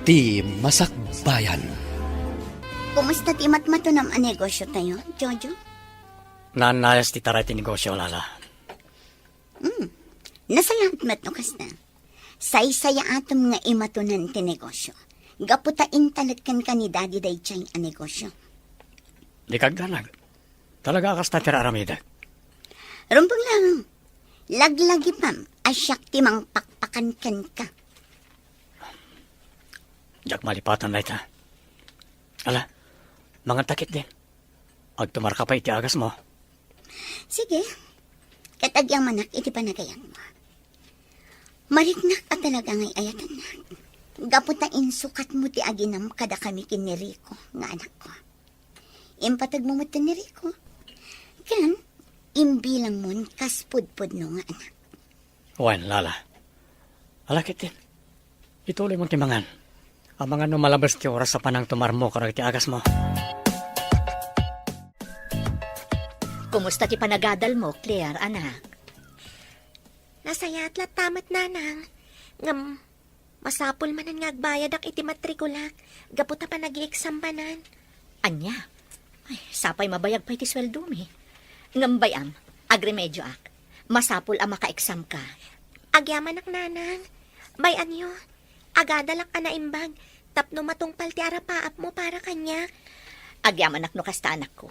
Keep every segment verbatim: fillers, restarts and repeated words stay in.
Ti Masakbayan. Kumusta ti matmatunam a negosyo tayo, Jojo? Naannayas ti taray ti negosyo, Lala. Hmm. Nasayaat met no kasta. Saysayaatem nga imatunan ti negosyo. Gapu ta intalek kenka ni Daddy daydiay a negosyo. Dika agdanag. Talaga a kasta ti aramidek. Rumbeng lang. Laglagipem a siak ti mangpakpakan kenka. Diak malipatan dayta. Ala, mangantakit din. Agtumarka pay iti agasmo. Sige. Ket agyamanak iti panagayatmo. Mariknak a talaga nga ay-ayatennak. Gapu ta insukatmo ti aginam kadakami ken ni Rico nga anakko. Impategmo met ni Rico. Ken imbilangmon kas pudpudno nga anak. Wen, Lala. Ala ketdin. Ituloymon ti mangan. Amangan no malabes ti oras a panangtumarmo kadagiti agasmo. Kumusta ti panagadalmo, Claire, anak? Nasayaat latta met, Nanang. Ngem, masapul manen nga agbayadak iti matrikulak, gapu ta panagi-exam manen. Ania? Ay, sapay mabayag pay ti sueldomi. Ngem bay-am, agremedioak. Masapul a maka-exam ka. Agyamanak, Nanang. Bay-anyo, agadalak a naimbag tapno matungpal ti arapaapmo para kaniak. Agyamanak no kasta, anakko.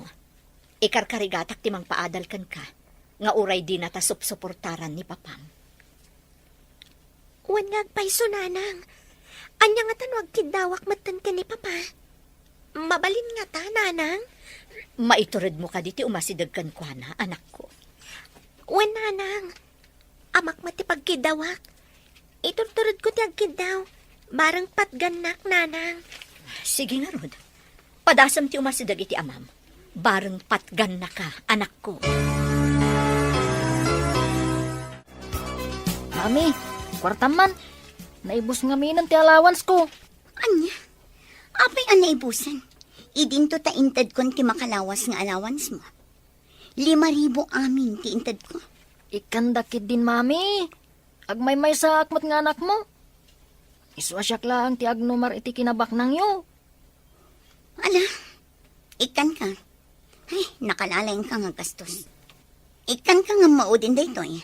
Ikarkarigatak ti mangpaadal kenka, nga uray dinata supsuportaran ni papam. Wen nga agpayso, Nanang. Ania ngata no agkiddawak metten ken ni Papa? Mabalin ngata, Nanang? Maituredmo kadi ti umasideg kenkuana, anakko? Wen, Nanang. Amak met ti pagkiddawak. Iturturedko ti agkiddaw. Bareng patgannak, Nanang. Sige ngarud. Padasem ti umasideg iti amam. Bareng patgannaka, anakko. Mami, kuartam man. Naibus ngaminen ti allowance ko. Ania? Apay a naibusen? Idinto ta intedkon ti makalawas nga allowance mo. Lima ribu amin ti intedko. Ikkanda ketdin, Mami. Agmaymaysaak met nga anakmo. Isu a siak laeng ti agnumar iti kinabaknangyo. Ala, ikkanka. Ay, nakalalaingka nga gastos. Ikkanka nga maudin daytoy.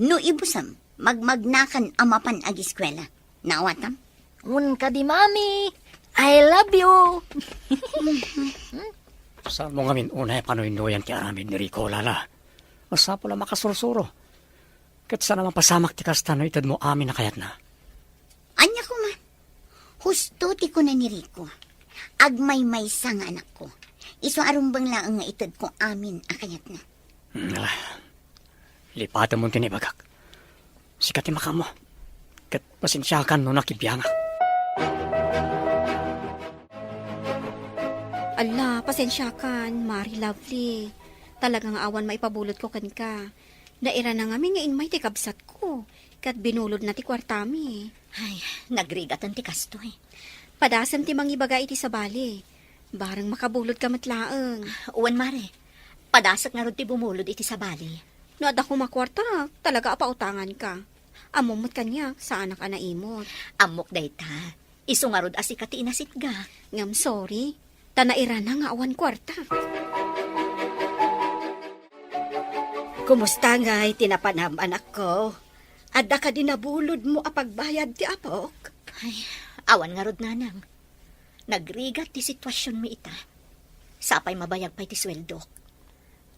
No ibusem, magmagnakan a mapan agiskuela. Naawatam? Wen kadi, Mami. I love you. Saan mo ngamin unay a panuynuyan ti aramid ni Rico, Lala? Masapul a makasursuro. Ket saan a mapasamak ti kasta no itedmo amin a kayatna. Ania koma? Husto ti kuna ni Rico. Agmaymaysa nga anakko. Isu a rumbeng laeng nga itedko amin a kayatna. Hmm, ala. Lipatemon ti naibagak. Sika ti makaammo. Ket pasensiakan no nakibiangak. Ala, pasensiakan, Mari Lovely. Talaga nga awan maipabulodko kenka. Nairana ngamin nga immay ti kabsatko, ket binulodna ti kuartami. Ay, nagrigaten ti kastoy. Padasem ti mangibaga iti sabali. Bareng makabulodka met laeng. Wen, Mare. Padasek ngarud ti bumulod iti sabali. No adda koma kuarta, talaga a pautanganka. Ammom met kaniak, saanak a naimot. Ammok dayta. Isu ngarud a sika ti inasitga. Ngem sorry, ta nairana nga awan kuarta. Kumusta ngay ti napanam, anakko? Adda kadi nabulodmo a pagbayad ti apok? Ay, awan ngarud, Nanang. Nagrigat ti situasionmi ita. Sapay mabayag pay ti sueldok.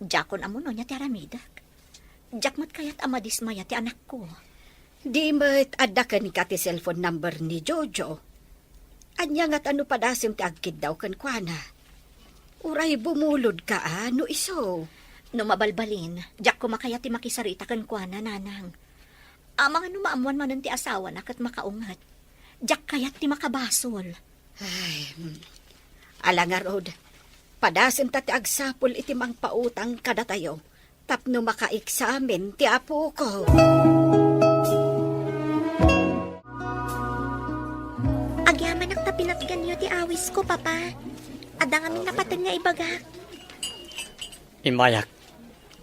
Diakon ammo no ania ti aramidek. Diak met kayat a madismaya ti anakko. Di met adda kenka ti cellphone number ni Jojo? Ania ngata no padasem ti agkiddaw kenkuana? Uray bumulodka a no isu? No mabalbalin, diak koma kayat ti makisarita kenkuana, Nanang. Amangan no maammoan manen ti asawana ket makaunget. Diak kayat ti makabasol. Ay, hmm. Ala ngarud, padasemta ti agsapul iti mangpautang kadatayo tapno makaeksamen ti apoko. Agyamanak ta pinatganyo ti awisko, Papa. Adda ngamin napateg nga ibagak. Immayak,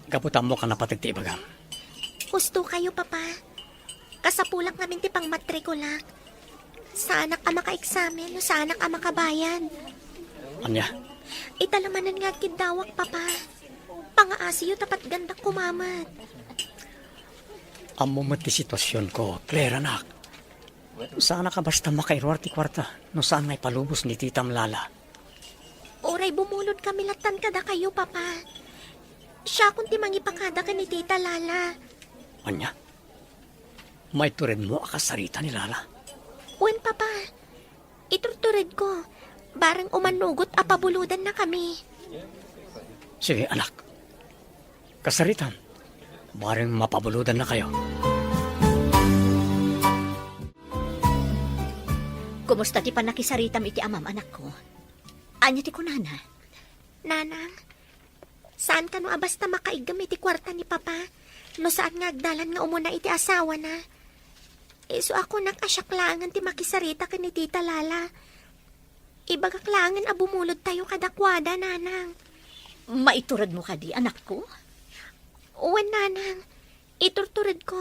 gapu ta ammok a napateg ti ibagam. Husto kayo, Papa. Kasapulak ngamin ti pangmatrikulak. Saanak a makaeksamen no saanak a makabayad. Ania? Ita la manen nga agkiddawak, Papa. Pangaasiyo ta patgandak kumamat. Ammo met ti situasionko, Claire, anak. Saanak a basta makairuar ti kuarta no saan nga ipalubos ni titam, Lala. Uray bumulod kami lattan kadakayo, Papa. Siakon ti mangipakada ken ni Tita Lala. Ania? Maituredmo a kasarita ni Lala? Wen, Papa. Iturturedko. Bareng umanugot a pabulodannakami. Sige, anak. Kasaritam. Bareng mapabulodannakayo. Kumusta ti pannakisaritam iti amam, anakko? Ania ti kunana? Nanang, saan kano a basta makaiggem iti kuarta ni Papa no saan nga agdalan nga umuna iti asawana? Isu a kunak a siak laengen ti makisarita ken ni Tita Lala. Ibagak laengen a bumulodtayo kadakuada, Nanang. Maituredmo kadi, anakko? Wen, Nanang. Iturturedko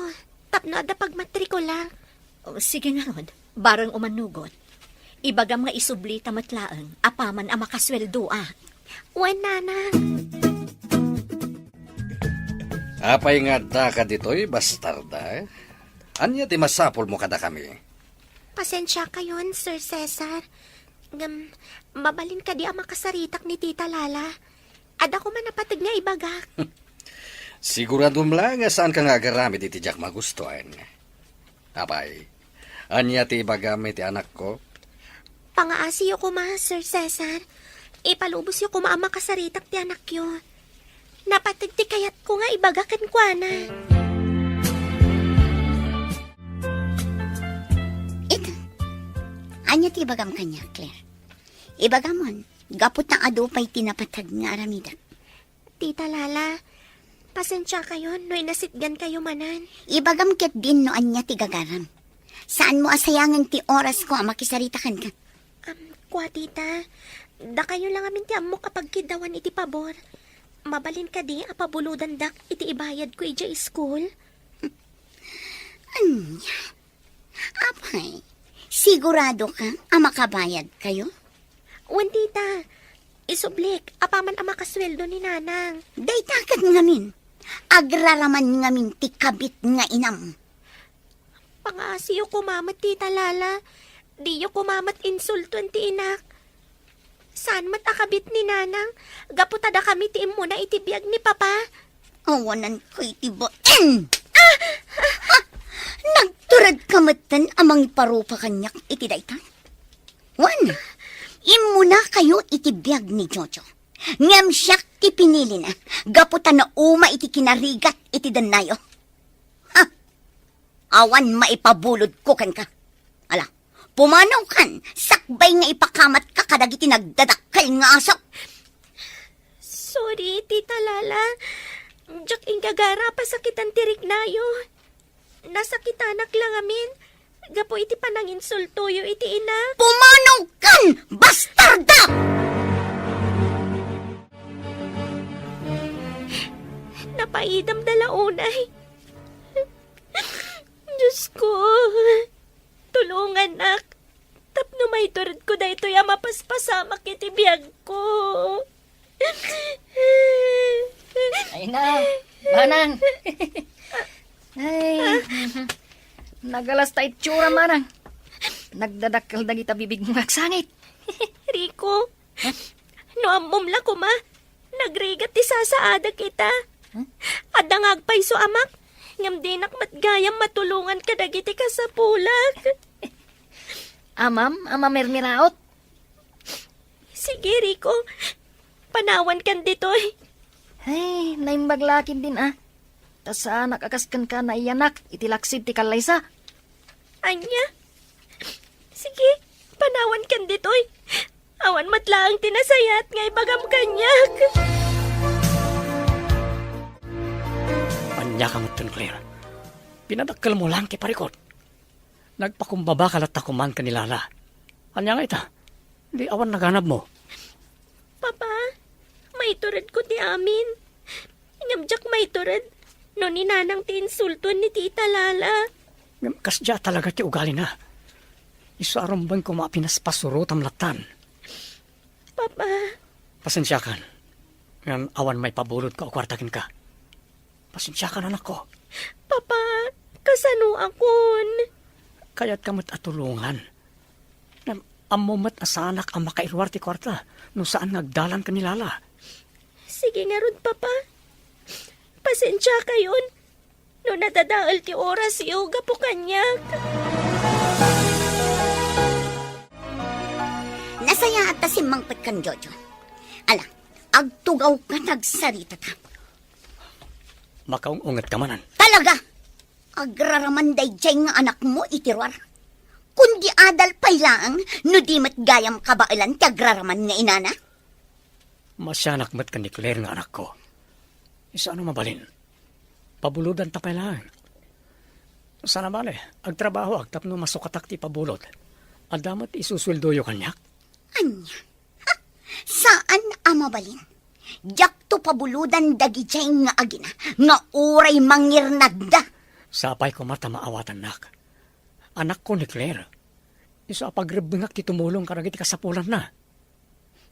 tapno adda pagmatrikulak. O, sige ngarud, bareng umanugot. Ibagam nga isublita met laeng apaman a makasueldoak. Wen, Nanang. Apay nga addaka ditoy, bastarda? Ania ti masapulmo kadakami? Pasensiakayon, Sir Cesar. Ngem, mabalin kadi a makasaritak ni Tita Lala? Adda koma napateg nga ibagak. Siguradom la nga saanka nga agaramid iti diak magustuan. Apay, ania ti ibagam iti anakko? Pangaasiyo koma, Sir Cesar. Ipalubosyo koma a makasaritak ti anakyo. Napateg ti kayatko nga ibaga kenkuana. Ita, ania ti ibagam kaniak, Claire? Ibagamon, gapu ta adu pay ti napateg nga aramidek. Tita Lala, pasensiakayon no inasitgankayo manen. Ibagam ketdin no ania ti gagaram. Saanmo a sayangen ti orasko a makisarita kenka. Am, kua, Tita, dakayo la ngamin ti ammok a pagkiddawan iti pabor. Mabalin kadi a pabulodandak iti ibayadko idiay iskul? Ania? Apay, siguradoka a makabayadkayo? Wen, Tita. Isublik, apaman a makasueldo ni Nanang. Dayta ket ngamin, agraraman ngamin ti kabit nga inam. Pangaasiyo koma met, Tita Lala. Diyo koma met insultoen ti inak. Saan met a kabit ni Nanang, gapu ta dakami ti immuna iti biag ni Papa. Awananko iti bain! Ah! Ha? Nagturedka metten a mangiparupa kaniak iti dayta? Wen, immunakayo iti biag ni Jojo. Ngem siak ti pinilina, gapu ta nauma iti kinarigat iti dennayo. Ha? Awan maipabulodko kenka. Ala, pumanawkan, sakbay nga ipakamatka kadagiti nagdadakkel nga aso. Sorry, Tita Lala. Diak inggagara a pasakitan ti riknayo. Nasakitanak la ngamin gapu iti pananginsultoyo iti ina. Pumanawkan, bastarda! Napaidam da la unay. Diosko, tulonganak tapno maituredko daytoy a mapaspasamak iti biagko. Ay na, manang. Ay, nagalas ta itsura, manang. Nagdadakkel dagita bibigmo nga agsangit. Rico, no ammom la koma, nagrigat ti sasaadak ita. Huh? Adda nga agpayso amak, ngem dinak met gayam matulongan kadagiti kasapulak. Amam a mamirmiraot. Sige, Rico. Panawankan ditoy. Ay, naimbag la ketdin a. Ta saanak a kas kenka naiyanak iti laksid ti kallaysa. Ania? Sige, panawankan ditoy. Awan met laeng ti nasayaat nga ibagam kaniak. Ania ka metten, Claire? Pinadakkelmo laeng ti parikut. Nagpakumbabaka latta koman ken ni Lala. Ania nga ita? Di awan naganabmo? Papa, maituredko ti amin. Ngem diak maitured no ni Nanang ti insultoen ni Tita Lala. Ngem kasdiay talaga ti ugalina. Isu a rumbeng koma a pinaspasurotam lattan. Papa. Pasensiakan. Ngem awan maipabulodko a kuarta kenka. Pasensiakan, anakko. Papa, kasanoakon? Kayatka met a tulongan. Ngem ammo met a saanak a makairuar ti kuarta no saan nga agdalan ken ni Lala. Sige ngarud, Papa. Pasensiakayon no nadadael ti orasyo gapu kaniak. Nasayaat ta simmangpet kan Jojo. Ala, agtugawka ta agsaritata. Makaung-ungetka manen. Talaga! Agraraman daydiay nga anakmo iti ruar. Kundi adal pay laeng no di met gayam kabaelan ti agraraman nga inana. Masianak met ken ni Claire nga anakko. Isu a no mabalin, pabulodanta pay laeng. Saan a bale, agtrabahoak tapno masukatak ti ipabulod. Adda met isusueldoyo kaniak. Ania? Ha? Saan a mabalin. Diakto pabulodan dagidiay nga agina nga uray mangirnadda. Sapay koma ta maawatannak. Anakko ni Claire. Isu a pagrebbengak ti tumulong kadagiti kasapulanna.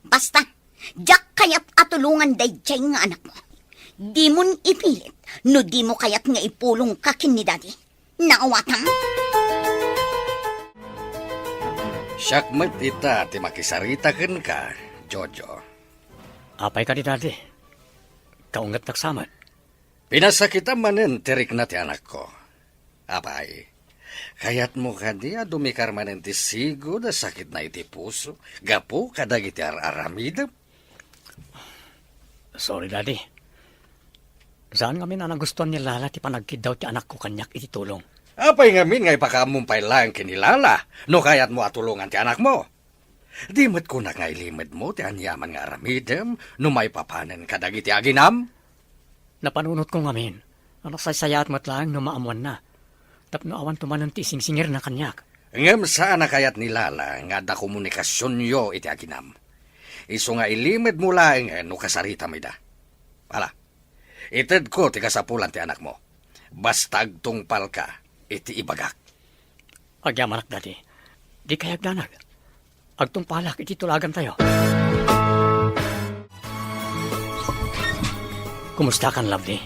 Basta, diak kayat a tulongan daydiay nga anakmo. Dimon ipilit no dimo kayat nga ipulongka ken ni Daddy. Naawatam? Siak met ita ti makisarita kenka, Jojo. Apay kadi, Daddy? Kaungetnak sa met. Pinasakitam manen ti rikna ti anakko. Apay, kayatmo kadi a dumikar manen ti sigud a sakitna iti puso gapu kadagiti ar-aramidem? Sorry, Daddy. Saan ngamin a nagustuan ni Lala ti panagkiddaw ti anakko kaniak iti tulong. Apay ngamin nga ipakaammom pay laeng ken ni Lala no kayatmo a tulongan ti anakmo? Di met kunak nga ilimedmo ti aniaman nga aramidem no maipapanen kadagiti aginam? Napanunotko ngamin a nasaysayaat met laeng no maammoanna, tapno awanto manen ti isingsingirna kaniak. Ngem saan a kayat ni Lala nga adda komunikasionyo iti aginam. Isu nga ilimedmo laeng no kasaritam ida. Ala, itedko ti kasapulan ti anakmo. Basta agtungpalka iti ibagak. Agyamanak, Daddy. Dikay agdanag. Agtungpalak iti tulagantayo. Kumustakan, Lovely?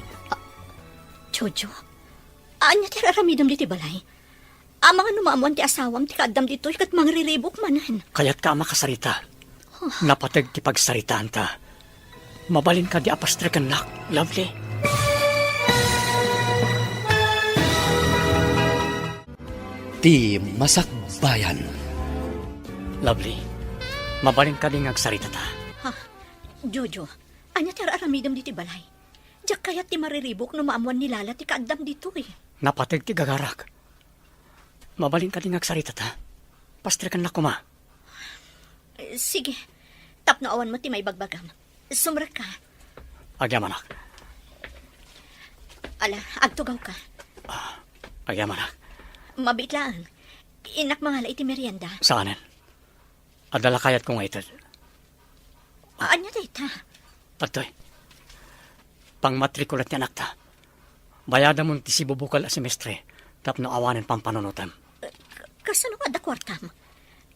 Jojo, ania ti ar-aramidem ditoy balay? Amangan no maammoan ti asawam ti kaaddam ditoy ket mangriribuk manen. Kayatka a makasarita. Napateg ti pagsaritaanta. Mabalin kadi a pastrekennak, Lovely? Ti masakbayan. Lovely, mabalin kadi nga agsaritata? Ha? Jojo, ania ti ar-aramidem ditoy balay? Diak kayat ti mariribuk no maammoan ni Lala ti kaaddam ditoy. Napateg ti gagarak. Mabalin kadi nga agsaritata? Pastrekennak koma. Eh, sige. Tapno awan met ti maibagbagam. Sumrekka. Agyamanak. Ala, agtugawka. Ah, agyamanak. Mabiit laeng. Innak mangala iti merienda. Saanen? Adda la kayatko nga ited. Ania dayta? Adtoy. Pangmatrikula ti anakta. Bayadamon ti sibubukel a semestre tapno awanen pampanunotem. Ka-, kasano nga adda kuartam?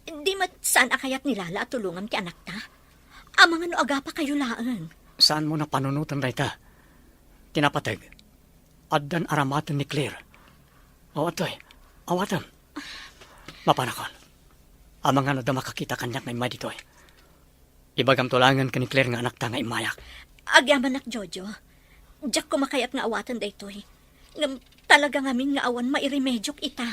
Di met saan a kayat ni Lala a tulongam ti anakta? Amangan no agapakayo laeng. Saanmo a panunoten dayta? Ti napateg, addan aramaten ni Claire. O, adtoy, awatem. Mapanakon. Amangan no adda makakita kaniak nga immay ditoy. Ibagamto laengen ken ni Claire nga anakta nga immayak. Agyamanak, Jojo. Diak koma kayat nga awaten daytoy. Ngem talaga ngamin nga awan mairemediok ita.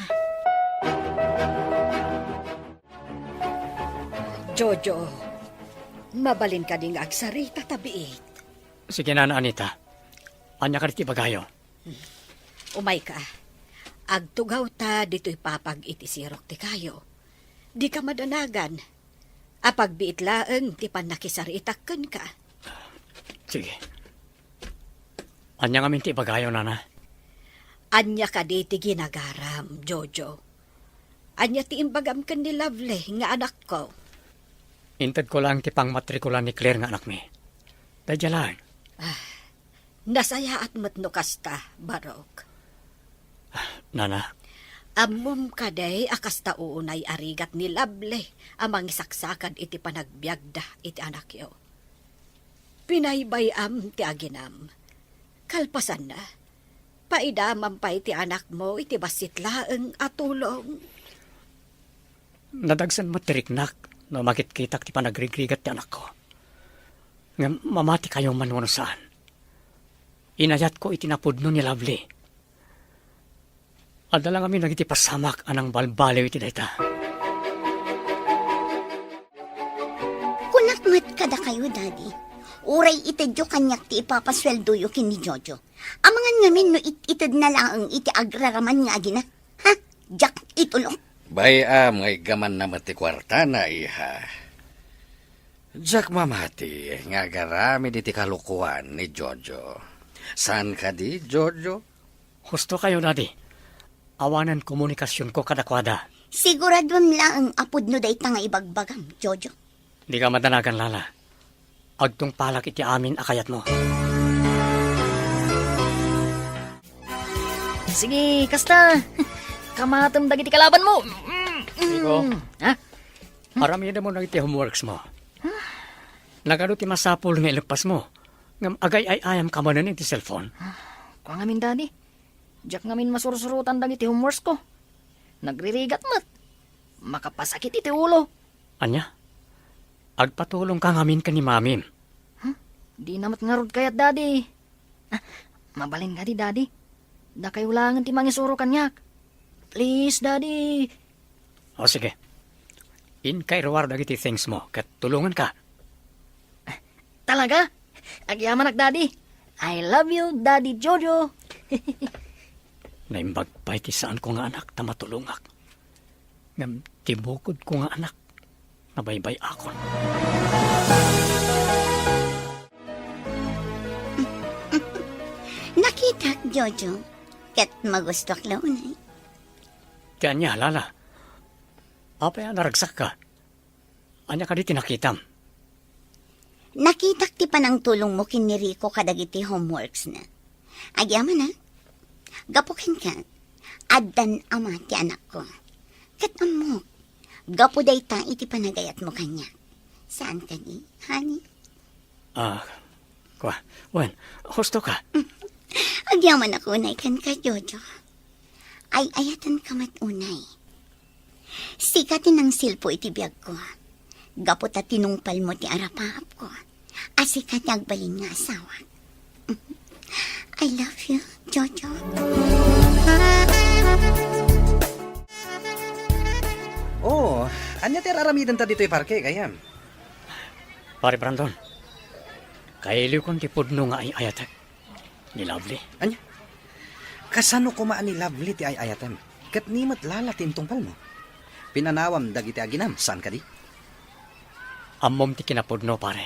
Jojo, mabalin kadi nga agsarita ta biit? Sige, Nana Anita. Ania kadi ti ibagayo? Umayka. Agtugawta ditoy papag iti sirok ti kayo. Dika madanagan. Apagbiit laeng ti pannakisaritak kenka. Sige. Ania ngamin ti ibagayo, Nana? Ania kadi ti ginagaram, Jojo? Ania ti imbagam ken ni Lovely nga anakko? Intedko laeng ti pangmatrikula ni Claire nga anakmi. Daydiay laeng. Ah, nasayaat met no kasta, Barok. Nana. Ammom kadi a kasta unay a rigat ni Lovely a mangisaksakad iti panagbiagda iti anakyo. Pinaybay-am ti aginam. Kalpasanna, paidamam pay ti anakmo iti bassit laeng a tulong. Nadagsen met ti riknak no makitkitak ti panagrigrigat ti anakko. Ngem mamatikayo man wenno saan, inayatko iti napudno ni Lovely. Adda la ngamin dagiti pasamak a nangbalbaliw iti dayta. Kunak met kadakayo, Daddy, uray itedyo kaniak ti ipapasueldoyo ken ni Jojo. Amangan ngamin no it-itedna laeng iti agraraman nga agina. Ha? Diak itulok. Bay-am nga iggamanna met ti kuartana, iha. Diak mamati nga agaramid iti kalokoan ni Jojo. Saan kadi, Jojo? Husto kayo, Daddy. Awanen komunikasionko kadakuada. Siguraduem laeng a pudno dayta nga ibagbagam, Jojo. Dika madanagan, Lala. Agtungpalak iti amin a kayatmo. Sige, kasta. Kamatem dagiti kalabanmo. Rico. Ha? Aramidem dagiti homeworks mo. Nagadu ti masapul nga ileppasmo. Ngem agay-ay-ayam ka manen iti cellphone. Kua ngamin, Daddy. Diak ngamin masursurotan dagiti homeworks ko. Nagririgat met. Makapasakit iti ulo. Ania? Agpatulong ka ngamin ken ni Mamim. Huh? Dina met ngarud kayat, Daddy. Ah, mabalin kadi, Daddy? Dakayo laengen ti mangisuro kaniak. Please, Daddy. O, sige. Inka iruar dagiti things mo, ket tulonganka. Talaga? Agyamanak, Daddy. I love you, Daddy Jojo. Naimbag pay ti saanko nga anak ta matulongak. Ngem ti bukodko nga anak, nabaybay-akon. Nakitak, Jojo, ket magustuak la unay. Ti ania, Lala? Apay a naragsakka? Ania kadi ti nakitam? Nakitak ti panangtulongmo ken ni Rico kadagiti homeworksna. Agyamanak, gapu kenka, addan ama ti anakko. Ket ammok, gapu dayta iti panagayatmo kaniak. Saan kadi, honey? Ah, kua, wen, husto ka. Agyamanak unay kenka, Jojo. Ay-ayatenka met unay. Sika ti nangsilpo iti biagko. Gapu ta tinungpalmo ti arapaapko. A sika ti agbalin nga asawak. I love you, Jojo. Oh, ania ti ar-aramidenta ditoy parke, gayyem? Pare Brandon, kailiwkon ti pudno nga ay-ayatek. Ni Lovely. Ania? Kasano koma a ni Lovely ti ay-ayatem? Ket ni met Lala ti intungpalmo? Pinanawam dagiti aginam, saan kadi? Ammom ti kinapudno, pare.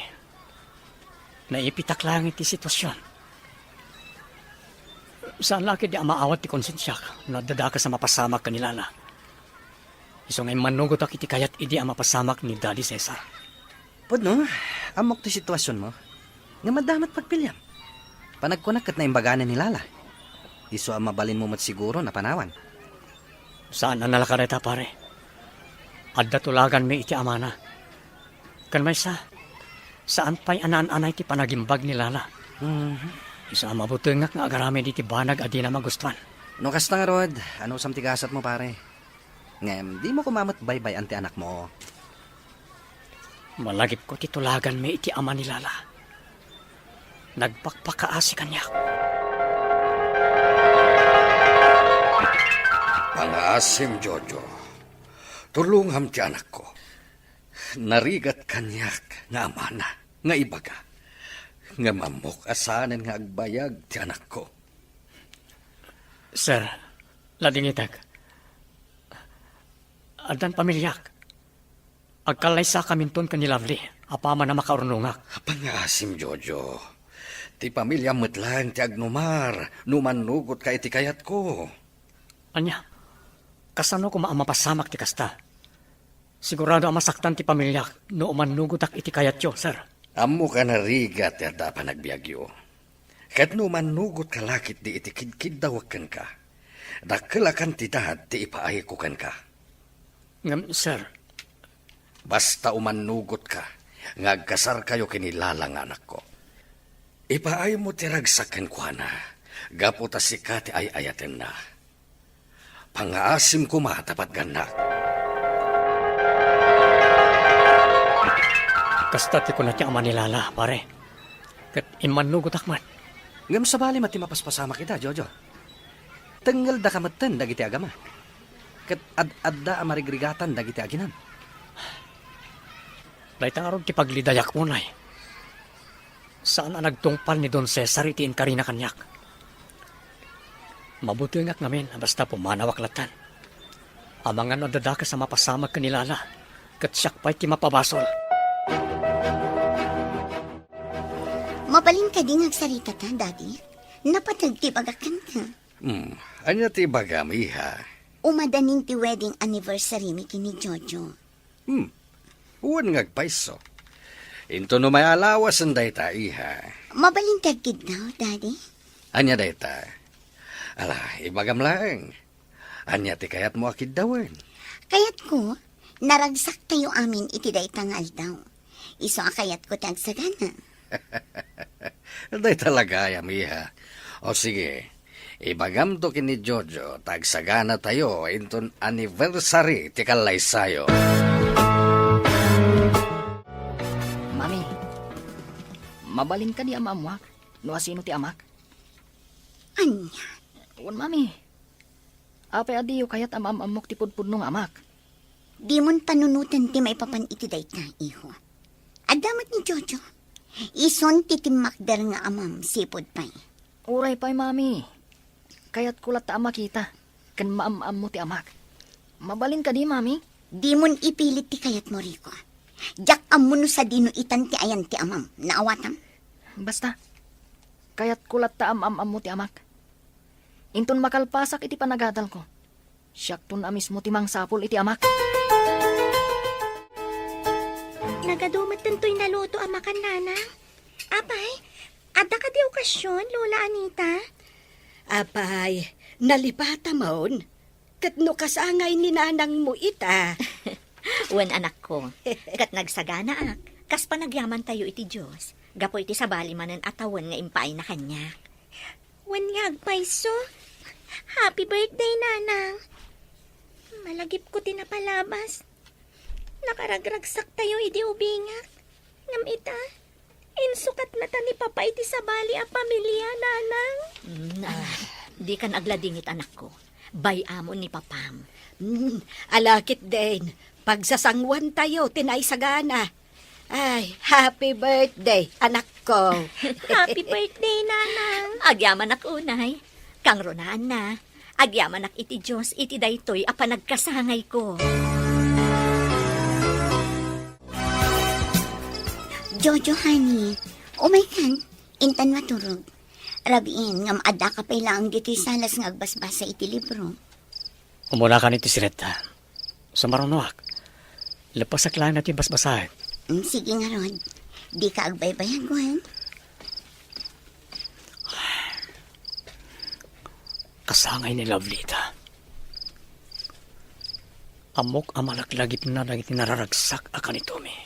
Naipitak laeng ti situasion. Saan la ketdi a maawat ti konsensiak no adda dakes a mapasamak ken ni Lala. Isu nga immannugotak iti kayat idi a mapasamak ni Daddy Cesar. Pudno, ammok ti situasionmo. Ngem adda met pagpiliam. Panagkunak ket naimbaganen ni Lala. Isu a mabalinmo met siguro a panawan. Saan a nalaka dayta, pare. Adda tulaganmi iti amana. Ken maysa, saan pay a naan-anay ti panagimbag ni Lala. Mhm. Isu a mabutengak nga agaramid iti banag a dina magustuan. No kasta ngarud, anusam ti gasatmo, pare? Ngem dimo koma met baybay-an ti anakmo. Malagipko ti tulaganmi iti ama ni Lala. Nagpakpakaasi kaniak. Pangaasim, Jojo. Tulongam ti anakko. Narigat kaniak nga amana nga ibaga. Ngem ammok a saanen nga agbayag ti anakko. Sir, ladingitek. Addan pamiliak. Agkallaysakaminton ken ni Lovely, apaman a makaurnongak. Pangaasim, Jojo. Ti pamiliam met laeng ti agnumar no umannugotka iti kayatko. Ania? Kasano koma a mapasamak ti kasta? Sigurado a masaktan ti pamiliak no umannugotak iti kayatyo, sir. Ammok a narigat ti adda a panagbiagyo. Ket no umannugotka la ketdi iti kidkiddawek kenka, Dakkelakan ti daat ti ipaayko kenka. Ngem, sir. Basta umannugotka nga agkasarkayo ken ni Lala nga anakko. Ipaaymo ti ragsak kenkuana, gapu ta sika ti ay-ayatenna. Pangngaasim koma ta patgannak. Kasta ti kuna ti ama ni Lala, pare. Ket immannugotak met. Ngem sabali met ti mapaspasamak ida, Jojo. Tengngeldaka metten dagiti agama. Ket ad-adda a marigrigatan dagiti aginam. Dayta ngarud ti paglidayak unay. Saan a nagtungpal ni Don Cesar iti inkarina kaniak. Mabutengak ngamin a basta pumanawak latta. Amangan no adda dakes a mapasamak ken ni Lala, ket siak pay ti mapabasol. Mabalin kadi nga agsarita ta, Daddy? Napateg ti ibagak kenka. Hmm, ania ti ibagam, iha? Umadanin ti wedding anniversary mi ken ni Jojo. Hmm, wen nga agpayso. Inton umay a lawasen dayta, iha. Mabalin ti agkiddaw, Daddy? Ania dayta? Ala, ibagam laeng. Ania ti kayatmo a kiddawen? Kayatko, naragsaktayo amin iti dayta nga aldaw. Isu a kayatko ti agsagana. Dayta la gayam, iha. O sige, ibagamto ken ni Jojo ta agsaganatayo inton anniversary ti kallaysayo. Mami, mabalin kadi a maammuak no asino ti amak? Ania? Wen, Mami. Apay a diyo kayat a maam-ammok ti pudpudno nga amak? Dimon panunoten ti maipapan iti dayta, iho. Adda met ni Jojo. Isun ti timmakder nga amam, sipud pay. Uray pay, Mami. Kayatko latta a makita ken maam-ammo ti amak. Mabalin kadi, Mami? Dimon ipilit ti kayatmo, Rico. Diak ammo no sadino itan ti ayan ti amam. Naawatam? Basta, kayatko latta a maam-ammo ti amak. Inton makalpasak iti panagadalko, siakton a mismo ti mangsapul iti amak. Nagadu metten toy naluto a makan, Nanang. Apay, adda kadi okasion, Lola Anita? Apay, nalipatamon? Ket no kasangay ni nanangmo ita? Wen, anakko, ket nagsaganaak, kas panagyamantayo iti Dios, gapu iti sabali manen a tawen nga impaayna kaniak. Wen nga agpayso. Happy birthday, Nanang. Malagipko ti napalabas. Nakaragragsaktayo idi ubingak. Ngem ita, insukatna ta ni Papa iti sabali a pamilia, Nanang. Mm, ah, dikan agladingit, anakko. Bay-amon ni Papam. Mm, ala ketdin, pagsasanguantayo ti naisagana. Ay, happy birthday, anakko. Happy birthday, Nanang. Agyamanak unay. Kangrunaanna, agyamanak iti Dios iti daytoy a panagkasangayko. Jojo, honey, umaykan, intan maturog. Rabiin, ngem addaka pay laeng ditoy salas nga agbasbasa iti libro. Umunakan iti siretta. Sumarunoak. Lepasak laeng ti basbasaek. Mm, sige ngarud. Dika agbaybayag, wen? Kasangay ni Lovely ita. Ammok a malaklagipna dagiti nararagsak a kanitomi.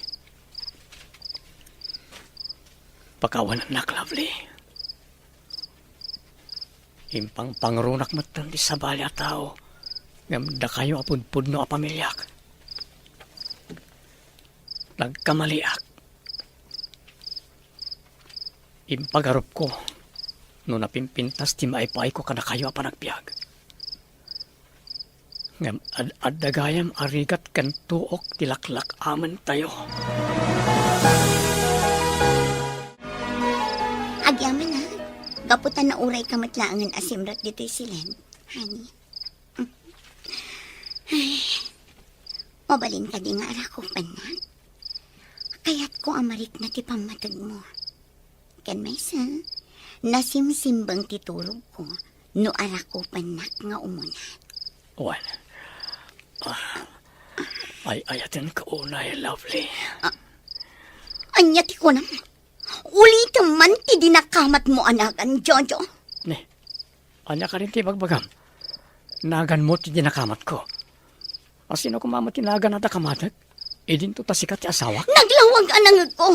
Pakawanennak, Lovely. Impangpangrunak metten ti sabali a tao, ngem dakayo a pudpudno a pamiliak. Nagkamaliak. Impagarupko no napimpintas ti maipayko kadakayo a panagbiag. Ngem ad-, adda gayam a rigat ken tuok ti laklak-amentayo. Agyamanak, gapu ta naurayka met laengen a simrek ditoy siled, honey. Ay, mabalin kadi nga arakupennak? Kayatko a marikna ti pammategmo. Ken maysa, nasimsimbeng ti turogko no arakupennak nga umunat. Wen, ah, ay-ayatenka unay, Lovely. Ah, ania ti kunam? Ulitem man ti dinakamatmo a nagan, Jojo. Ne, ania kadi ti ibagbagam? Naganmo ti dinakamatko. Asino koma met ti nagan a dakamatko? Idinto ta sika ti asawak? Naglawag a nangegko.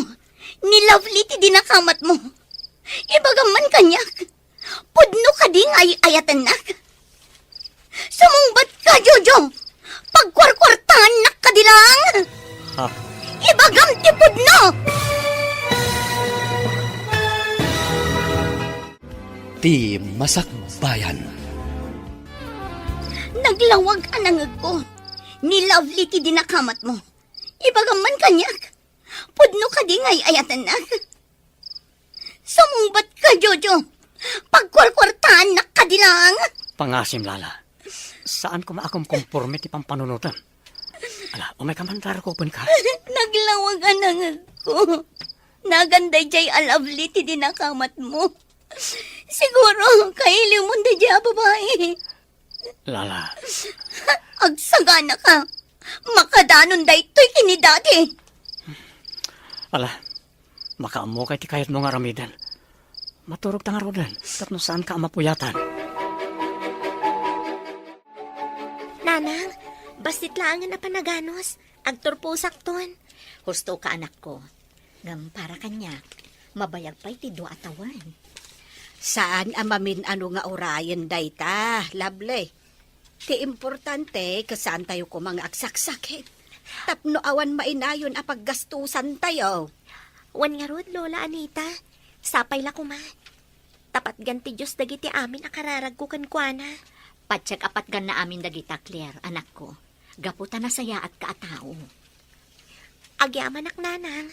Ni Lovely ti dinakamatmo. Ibagam man kaniak. Pudno kadi nga ay-ayatennak? Sumungbat ka, Jojo! Pagkuarkuartaannak kadi laeng! Ha? Ibagam ti pudno! Ti Masakbayan. Naglawag a nangegko. Ni Lovely ti dinakamatmo. Ibagam man kaniak. Pudno kadi nga ay-ayatennak? Sumungbat ka, Jojo. Pagkuarkuartaannak kadi laeng. Pangasim, Lala. Saan koma a kumkomporme ti pampanunotem. Ala, umay ka man, rarukopenka. Naglawag a nangegko. Nagan daydiay a Lovely ti dinakamatmo. Siguro, kailiwmon daydiay a babai. Lala. Agsagana ka. Makadanon daytoy ken ni Daddy. Ala, makaammokay ti kayatmo nga aramiden. Maturogta ngaruden, tapno saanka a mapuyatan. Nanang, bassit laengen a panaganus. Agturposakton. Husto ka, anakko. Ngem para kaniak, mabayag pay ti dua a tawen. Saan a mamin-ano nga urayen dayta, Lovely. Ti importante, ket saantayo koma nga agsaksakit. Tapno awan mainayon a paggastusantayo. Wen ngarud, Lola Anita, sapay la koma. Ta patgan ti Dios dagiti amin a kararagko kenkuana. Patiek a patganna amin dagita, Claire, anakko, gapu ta nasayaatka a tao. Agyamanak, Nanang.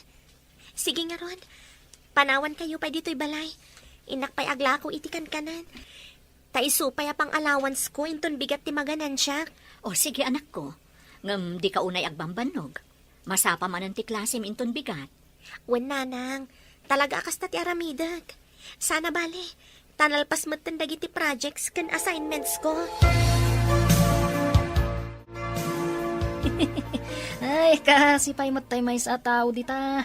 Sige ngarud, panawankayo pay ditoy balay. Innak pay aglako iti kankanan. Ta isu pay a pang-allowancesko inton bigat ti maganansiak. O, sige, anakko. Ngem dika unay agbambannog. Masapa manen ti klasem inton bigat. Wen, Nanang. Talaga a kasta ti aramidek. Sana bale, ta nalpas metten dagiti projects ken assignmentsko. Ay, kaasi pay met tay maysa a tao dita.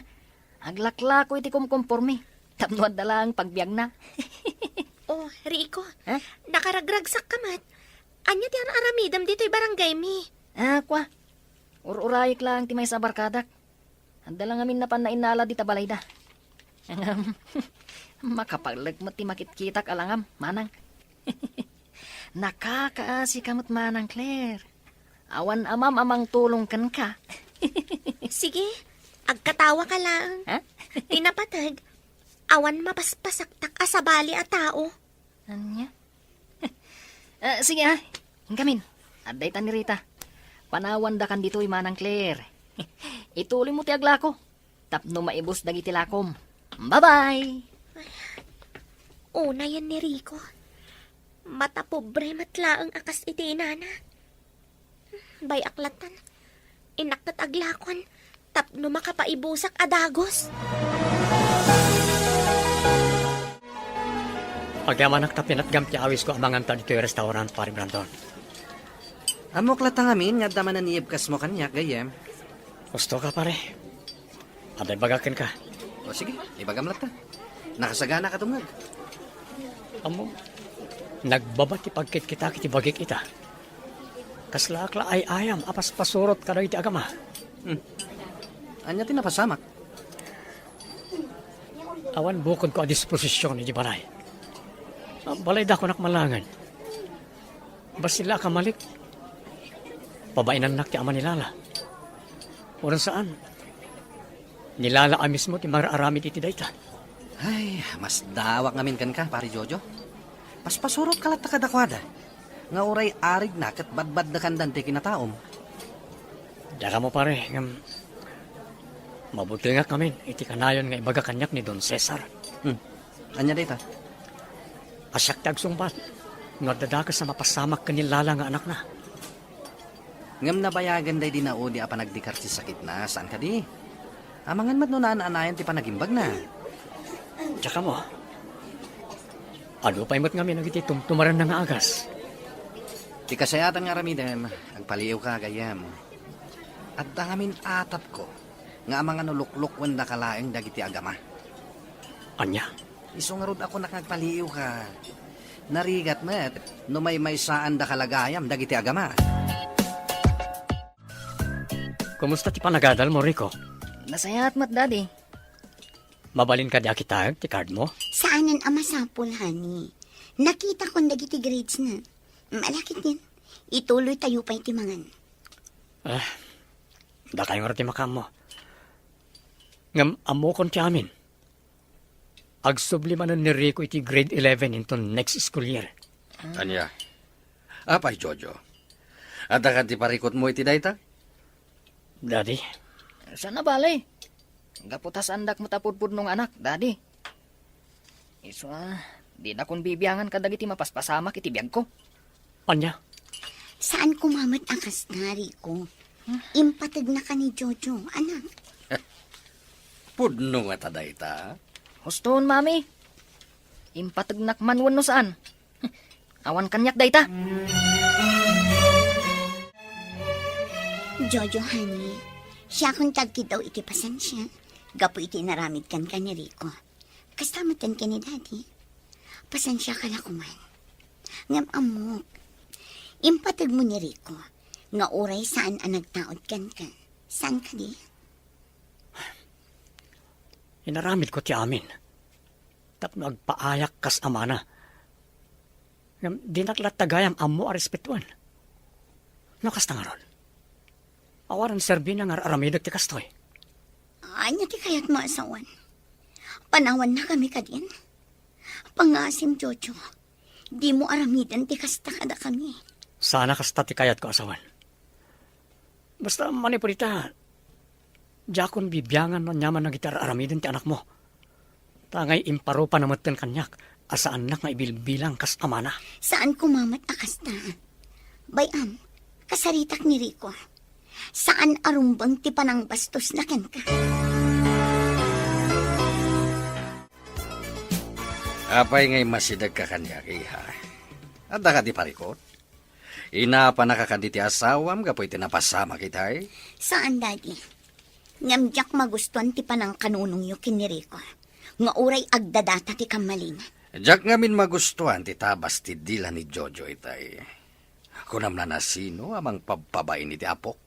Aglaklako iti kumkomporme. Tapno adda laeng pagbiagna. Oh, Rico. Ha? Nakaragragsakka met. Ania ti ar-aramidem ditoy barangaymi? Ah, kua. Ur-urayek laeng ti maysa a barkadak. Adda la ngamin napan nainnalad ita balayda. Ngem, makapalek met ti makitkitak a langam, manang. Nakakaasika met manang, Claire. Awan amam a mangtulong kenka. Sige, agkatawaka laeng. Ha? Ti napateg, awan mapaspasaktak a sabali a tao. Ania? Ah, sige, ah. Inkamin. Adda ita ni Rita. Panawandakan ditoy, manang Claire. Ituloymo ti aglako tapno maibus dagiti lakom. Bye-bye! Unayen ni Rico. Matapobre met laeng a kas iti inana. Bay-ak latta. Innak ket aglakon tapno makapaibusak a dagus. Agyamanak ta pinatgam ti awisko a manganta ditoy restaurant, Pari Brandon. Ammok latta ngamin nga adda manen ni ibkasmo kaniak, gayyem. Husto ka, pare. Adda ibagak kenka. O sige, ibagam latta. Nakasagana ka tumngeg. Ammom, nagbaba ti pagkitkitak iti bagik ita. Kaslaak la ay-ayam a paspasurot kadagiti agama. Hmm. Ania ti napasamak? Awan bukodko a disposision iti balay. Balaydakonak malangen. Bassit la a kamalik. Pabainannak ti ama ni Lala. Wen saan, ni Lala a mismo ti mangararamid iti dayta. Ay, masdawak ngamin kenka, Pari Jojo. Paspasurotka latta kadakuada nga uray arigna ket badbaddekandan ti kinataom. Dakamu, pare, ngem mabutengak ngamin iti kanayon nga ibaga kaniak ni Don Cesar. Hmm. Ania dayta? A siak ti agsungbat no adda dakes a mapasamak ken ni Lala nga anakna. Ngem nabayagan daydi naudi a panagdikar ti sakitna, saan kadi? Amangan met no naan-anayan ti panagimbagna. Diak ammo. Adu pay met ngamin dagiti tumtumarenna nga agas. Ti kasayaatan nga aramidem, agpaliiwka, gayyem. Adda ngamin atapko nga amangan no luklukendaka laeng dagiti agama. Ania? Isu ngarud a kunak nga agpaliiwka. Narigat met no maymaysaandaka la gayam dagiti agama. Kumusta ti panagadalmo, Rico? Nasayaat met, Daddy. Mabalin kadi a kitaek ti cardmo? Saanen a masapul, honey. Nakitakon dagiti gradesna. Ala ketdin, ituloytayo pay ti mangan. Ah, dakayo ngarud ti makaammo. Ngem ammokon ti amin. Agsubli manen ni Rico iti grade eleven inton next school year. Ania? Apay, Jojo? Adda kadi parikutmo iti dayta? Daddy? Saan a bale. Gapu ta saandak met a pudpudno nga anak, Daddy. Isu a, dinakon bibiangan kadagiti mapaspasamak iti biagko. Ania? Saan koma met a kasta, Rico. Impategnaka ni Jojo, anak. Pudno ngata dayta? Hustoon, Mami. Impategnak man wenno saan. Awan kaniak dayta. Jojo, honey, siakon ti agkiddaw iti pasensia gapu iti naramid kenka ni Rico. Kasta met ken ni Daddy. Pasensiaka la koman. Ngem ammok, impategmo ni Rico nga uray saan a nagtaud kenka. Saan kadi? Inaramidko ti amin tapno agpaayak kas amana. Ngem dinak latta gayam ammo a respetoen. No kasta ngarud, awanen serbina nga ar-aramidek ti kastoy. Ania ti kayatmo a sawen? Panawannakami kadin? Pangasim, Jojo. Dimo aramiden ti kasta kadakami. Saan a kasta ti kayatko a sawen. Basta manipud ita, diakon bibiangan no aniaman dagiti ar-aramiden ti anakmo. Ta ngay imparupana metten kaniak a saannak nga ibilbilang kas amana. Saan koma met a kasta. Bay-am, kasaritak ni Rico. Saan a rumbeng ti panangbastosna kenka. Apay nga immasidegka kaniak, iha? Adda kadi parikut? Inapanaka kadi ti asawam gapu iti napasamak itay? Saan, Daddy. Ngem diak magustuan ti panangkanunongyo ken ni Rico, nga uray agdadata ti kammalina. Diak ngamin magustuan ti tabas ti dila ni Jojo itay. Kunam la, nasino a mangpabpabain iti apok?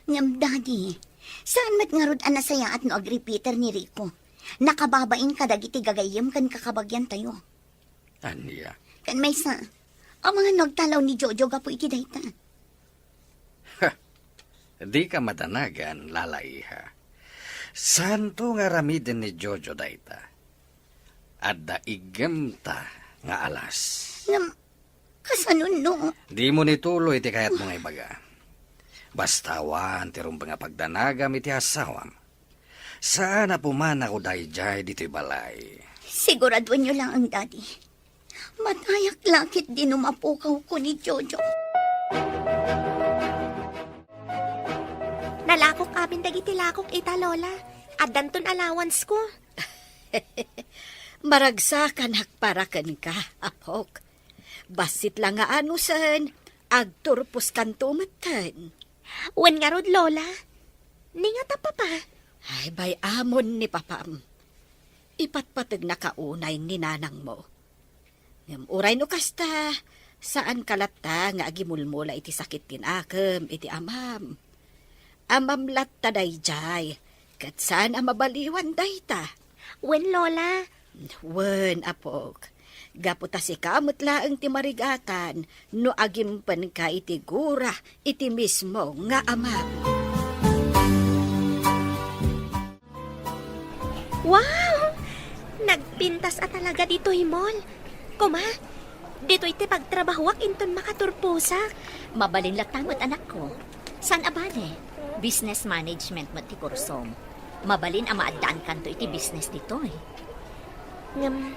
Ngem, Daddy, saan met ngarud a nasayaat no agripiter ni Rico? Nakababain kadagiti gagayyem ken kakabagiantayo. Ania? Ken maysa, amangan no agtalaw ni Jojo gapu iti dayta. Ha! Dika madanagan, Lala, iha. Saanto nga aramiden ni Jojo dayta. Adda iggemta nga alas. Ngem, kasano no? Dimo ituloy ti kayatmo nga ibaga. Basta awan ti rumbeng a pagdanagam iti asawam. Saan a pumanako daydiay ditoy balay. Siguraduenyo laeng, Daddy. Matayak la ketdi no mapukawko ni Jojo. Nalakok amin dagiti lakok ita, Lola. Addanton allowance ko. Maragsakanak para kenka, apok. Bassit la nga anusen, agturposkanto metten. Wen ngarud, Lola. Ni ngata, Papa? Ay, bay-amon ni Papam. Ipatpategnaka unay ni nanangmo. Ngem uray no kasta, saanka latta nga agimulmula iti sakit ti nakem iti amam. Amam latta daydiay, ket saan a mabaliwan dayta. Wen, Lola. Wen, apok. Gapu ta sika met laeng ti marigatan no agimpenka iti gura iti mismo nga amam. Wow! Nagpintas a talaga ditoy mall. Kuma, ditoy ti pagtrabahuak inton makaturposak. Mabalin latta met, anakko. Saan a bale, business management met ti kursom. Mabalin a maaddaankanto iti business ditoy. Ngem,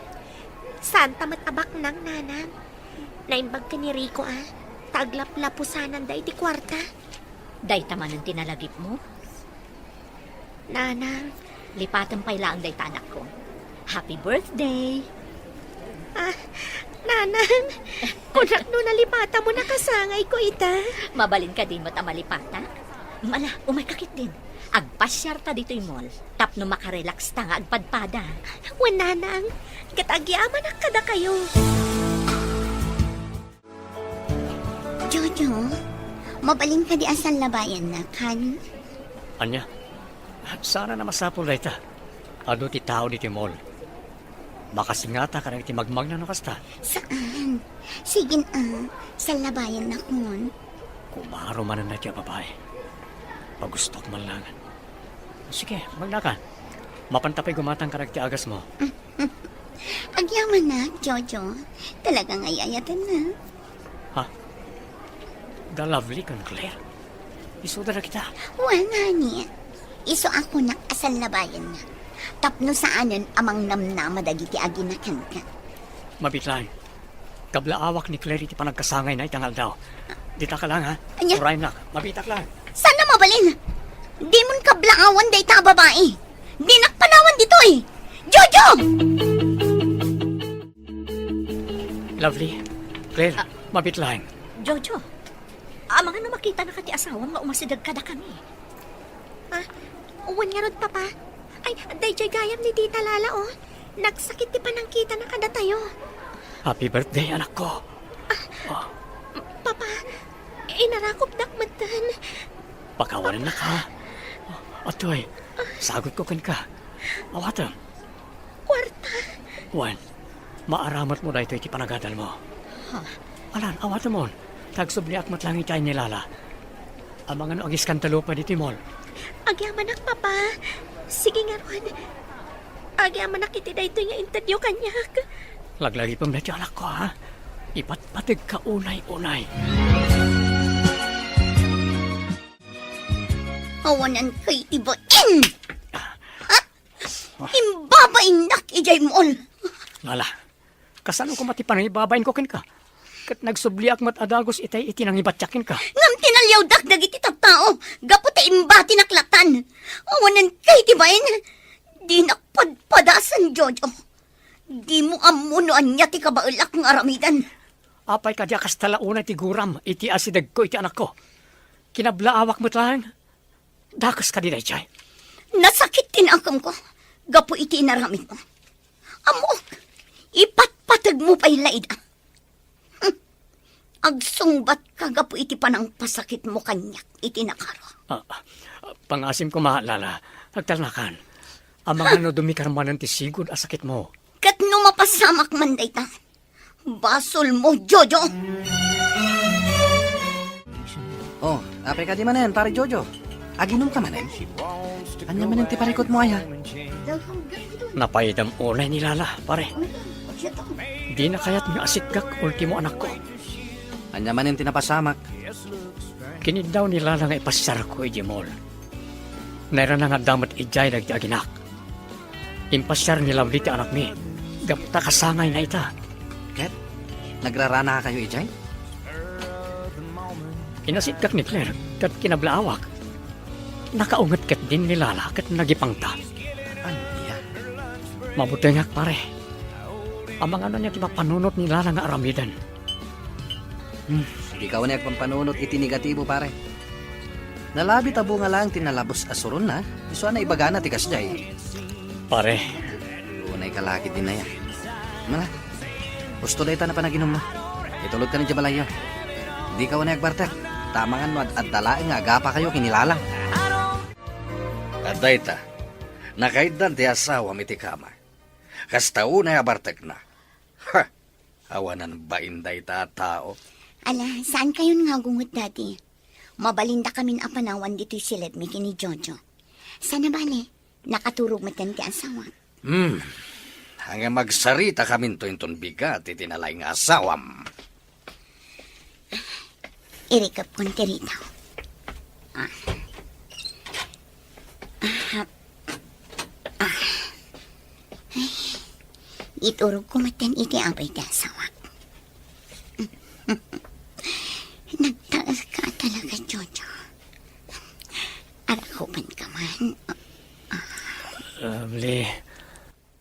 saanta met a baknang, Nanang. Naimbag ken ni Rico a, ta aglaplapusananda iti kuarta. Dayta manen ti nalagipmo? Nanang. Lipatem pay laeng dayta, anakko. Happy birthday! Ah, Nanang, kunak no nalipatam mo nakasangayko ita. Mabalin kadi met a malipatak? Ala, umayka ketdin. Agpasiarta ditoy mall tapno makarelaxta nga agpadpada. Wen, Nanang, ket agyamanak kadakayo. Jojo, mabalin kadi a sallabayannak, honey? Ania? Saan a masapul dayta? Adu ti tao ditoy mall. Makasingata kadagiti magmagna no kasta. Saan? Sige na, sallabayannakon. Kumaro manen daytoy a babai. Pagustok man lang. Sige, magnaka. Mapanta pay gumatang kadagiti agasmo. Agyamanak, Jojo. Talaga nga ay-ayatennak. Ha? The lovely ken Claire? Isuda dagita? Wen, honey. Isu a kunak a sallabayanna. Tapno saanen a mangnamnama dagiti agina kenka. Mabiit laeng. Kablaawak ni Claire iti panagkasangayna ita nga aldaw. Ditaka lang, ha? Ania? Uraynak. Mabiitak lang. Saan a mabalin? Dimon kablaawan dayta a babai. Dinak panawan ditoy. Jojo! Lovely. Claire, ah, mabiit laeng. Jojo, amangan no makitanaka ti asawam nga umasideg kadakami. Ah, wen ngarud, Papa. Ay, daydiay gayam ni Tita Lala, oh. Nagsakit ti panangkitana kadatayo. Happy birthday, anakko. Ah, oh. Papa, inarakupdak metten. Pakawanennak, ha? Atoy, sagutko kenka. Awatem. Kuarta. Wen, maaramatmo daytoy iti panagadalmo. Ha? Alan, awatemon. Tagsubliak met lang iti ay ni Lala. Amangan no agiskandalo pay ditoy mall. Agyamanak, Papa. Sige ngarud. Agyamanak iti daytoy nga intedyo kaniak. Laglagipem daytoy, anakko, ha? Ipatpategka unay-unay. Awanan kay ti bain! Ha? Imbabainnak idiay mall. Lala, kasano koma ti panangibabainko kenka? Ket nagsubliak met a dagus itay iti nangibatiak kenka. Ngem tinaliawdak dagiti tattao gapu ta imbatinak latan. Awanan kay ti bain. Dinak padpadasen, Jojo. Dimo ammo no ania ti kabaelak nga aramiden. Apay kadi a kasta la unay ti guram iti asidegko iti anakko? Kinablaawak met laeng. Dakes kadi daydiay? Nasakit ti nakemko gapu iti inaramidmo. Ammok, ipatpategmo pay la ida. Hm. Agsungbatka gapu iti panangpasakitmo kaniak iti nakaro. Ah, ah, pangasim koma, Lala. Agtalnakan. Amangan no dumikar manen ti sigud a sakitmo. Ket no mapasamak man dayta, basolmo, Jojo! Oh, apay kadi manen, Pare Jojo? Aginumka manen? Ania manen ti parikutmo aya? Napaydam unay ni Lala, pare. Dina kayat nga asikgak ultimo anakko. Ania manen ti napasamak? Kiniddaw ni Lala nga ipasiarko idiay mall. Nairana nga adda met idiay dagiti aginak. Impasiar ni Lovely ti anakmi gapu ta kasangayna ita. Ket nagraranakayo idiay? Inasikgak ni Claire ket kinablaawak. Nakaunget ketdin ni Lala ket nagipangta. Ania? Mabutengak, pare. Amangan no ania ti mapanunot ni Lala nga aramiden. Hmm. Dika unay agpampanunot iti negatibo, pare. Nalabit a bunga laeng ti nalabes a suronna, isu a naibagana ti kasdiay. Pare. Unay ka la ketdin aya. Mala, husto dayta a panaginummo. Itulodka idiay balayyo. Dika unay agbartek, ta amangan no ad-adda laeng nga agapakayo ken ni Lala. Ket dayta, nakaiddan ti asawam iti kama. Kasta unay a bartekna. Ha! Awanan bain dayta a tao. Ala, saankayon nga agunget, Daddy? Mabalindakamin a panawan ditoy siledmi ken ni Jojo. Saan a bale, nakaturog metten ti asawak. Hmm. Ngem agsaritakaminto inton bigat iti nalaing nga asawam. Irikepkon ti ritaw. Ah. Ah. Ah. Ay, iturogko metten iti abay ti asawak. Nagtaerka talaga, Jojo. Arakupanka man. Lovely.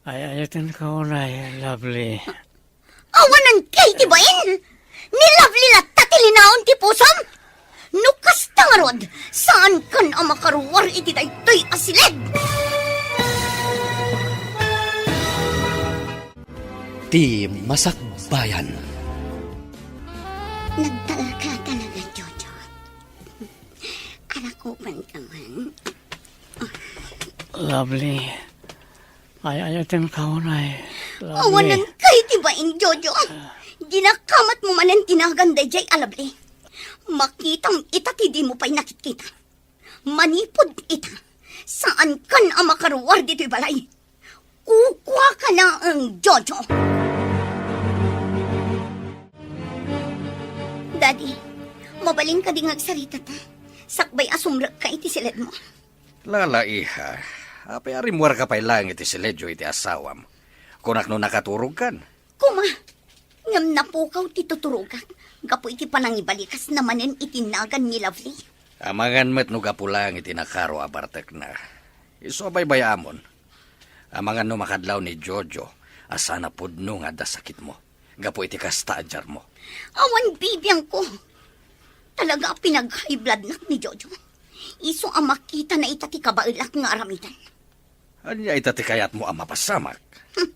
Ay-ayatenka unay, Lovely. Awanan kay ti bain? Ni Lovely latta ti linaon ti pusom? No kasta ngarud, saankan a makaruar iti daytoy a siled. Ti Masakbayan. Nagtaerka talaga. Lovely. Ay, ay, aten kaunay. Lovely. Awanan kay ti bain, Jojo. Dinakamat mo manen tinagan dayjay a Lovely. Makitam ita ti di mo pay nakitkita. Manipud ita, saan kan a makaruar ditoy balay. Kukua ka laeng, Jojo. Daddy, mabalin ka di nga agsarita ta? Sakbay a sumrek ka iti siledmo. Lala, iha, apay a rimmuar ka pay laeng iti siledyo iti asawam? Kunak no nakaturog kan. Kuma, ngem napukaw ti tuturogak gapu iti panangibalikas na manen iti nagan ni Lovely. Amangan met no gapu laeng iti nakaro a bartekna. Isu a baybay-amon. Amangan no makadlaw ni Jojo a saan a pudno nga adda sakitmo gapu iti kasta a diarmo. Awan bibiangko. Talaga a pinag-high bloodnak ni Jojo. Isu a makitana ita ti kabaelak nga aramiden. Ania ita ti kayatmo a mapasamak? Hmm.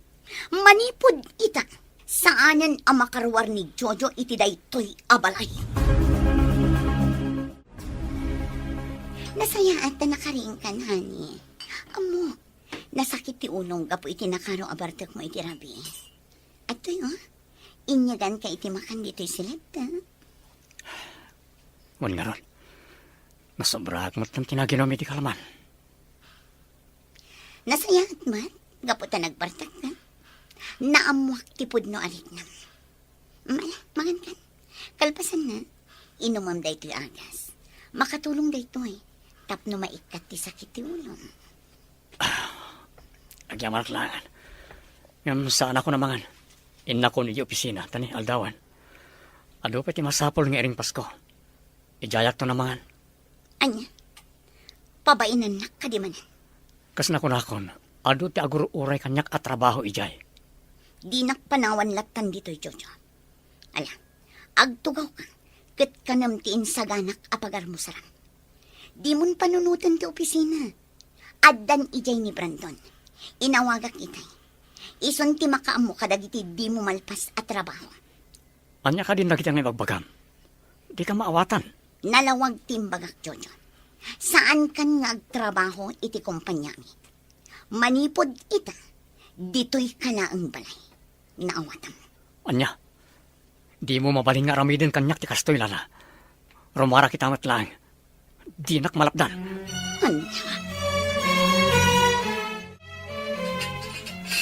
Manipud ita, saanen a makaruar ni Jojo iti daytoy a balay. Nasayaat ta nakariingkan, honey. Ammo, nasakit ti ulong gapu iti nakaro a bartekmo iti rabii. Adtoy, oh, inyaganka iti makan ditoy siled ta. Wen ngarud, nasobraak met ti naginom iti kalaman. Nasayaat met, gapu ta nagbartekka. Naammoak ti pudno a riknam. Mm, ala, mangankan. Kalpasanna, inumem daytoy agas. Makatulong daytoy tapno maikkat ti sakit ti ulom. Agyamanak laengen. Ngem saanakon a mangan. Innakon idiay opisina, ta ni aldawen, adu pay ti masapul nga iring Pasko. Idiayakton a mangan. Ania? Pabainennak kadi manen? Kas nakunakon, adu ti agur-uray kaniak a trabaho idiay. Dinak panawan lattan ditoy, Jojo. Ala, agtugawka, ket kanem ti insaganak a pagarmusaram. Dimon panunoten ti opisina. Addan idiay ni Brandon. Inawagak itay. Isun ti makaammo kadagiti dimo malpas a trabaho. Ania kadin dagiti nga ibagbagam? Dika maawatan. Nalawag ti imbagak, Jojo. Saankan nga agtrabaho iti kompaniami. Manipud ita, ditoy ka laeng balay. Naawatam. Ania? Dimo mabalin nga aramiden kaniak ti kastoy, Lala. Rumuarak ita met laeng. Dinak malapdan. Ania?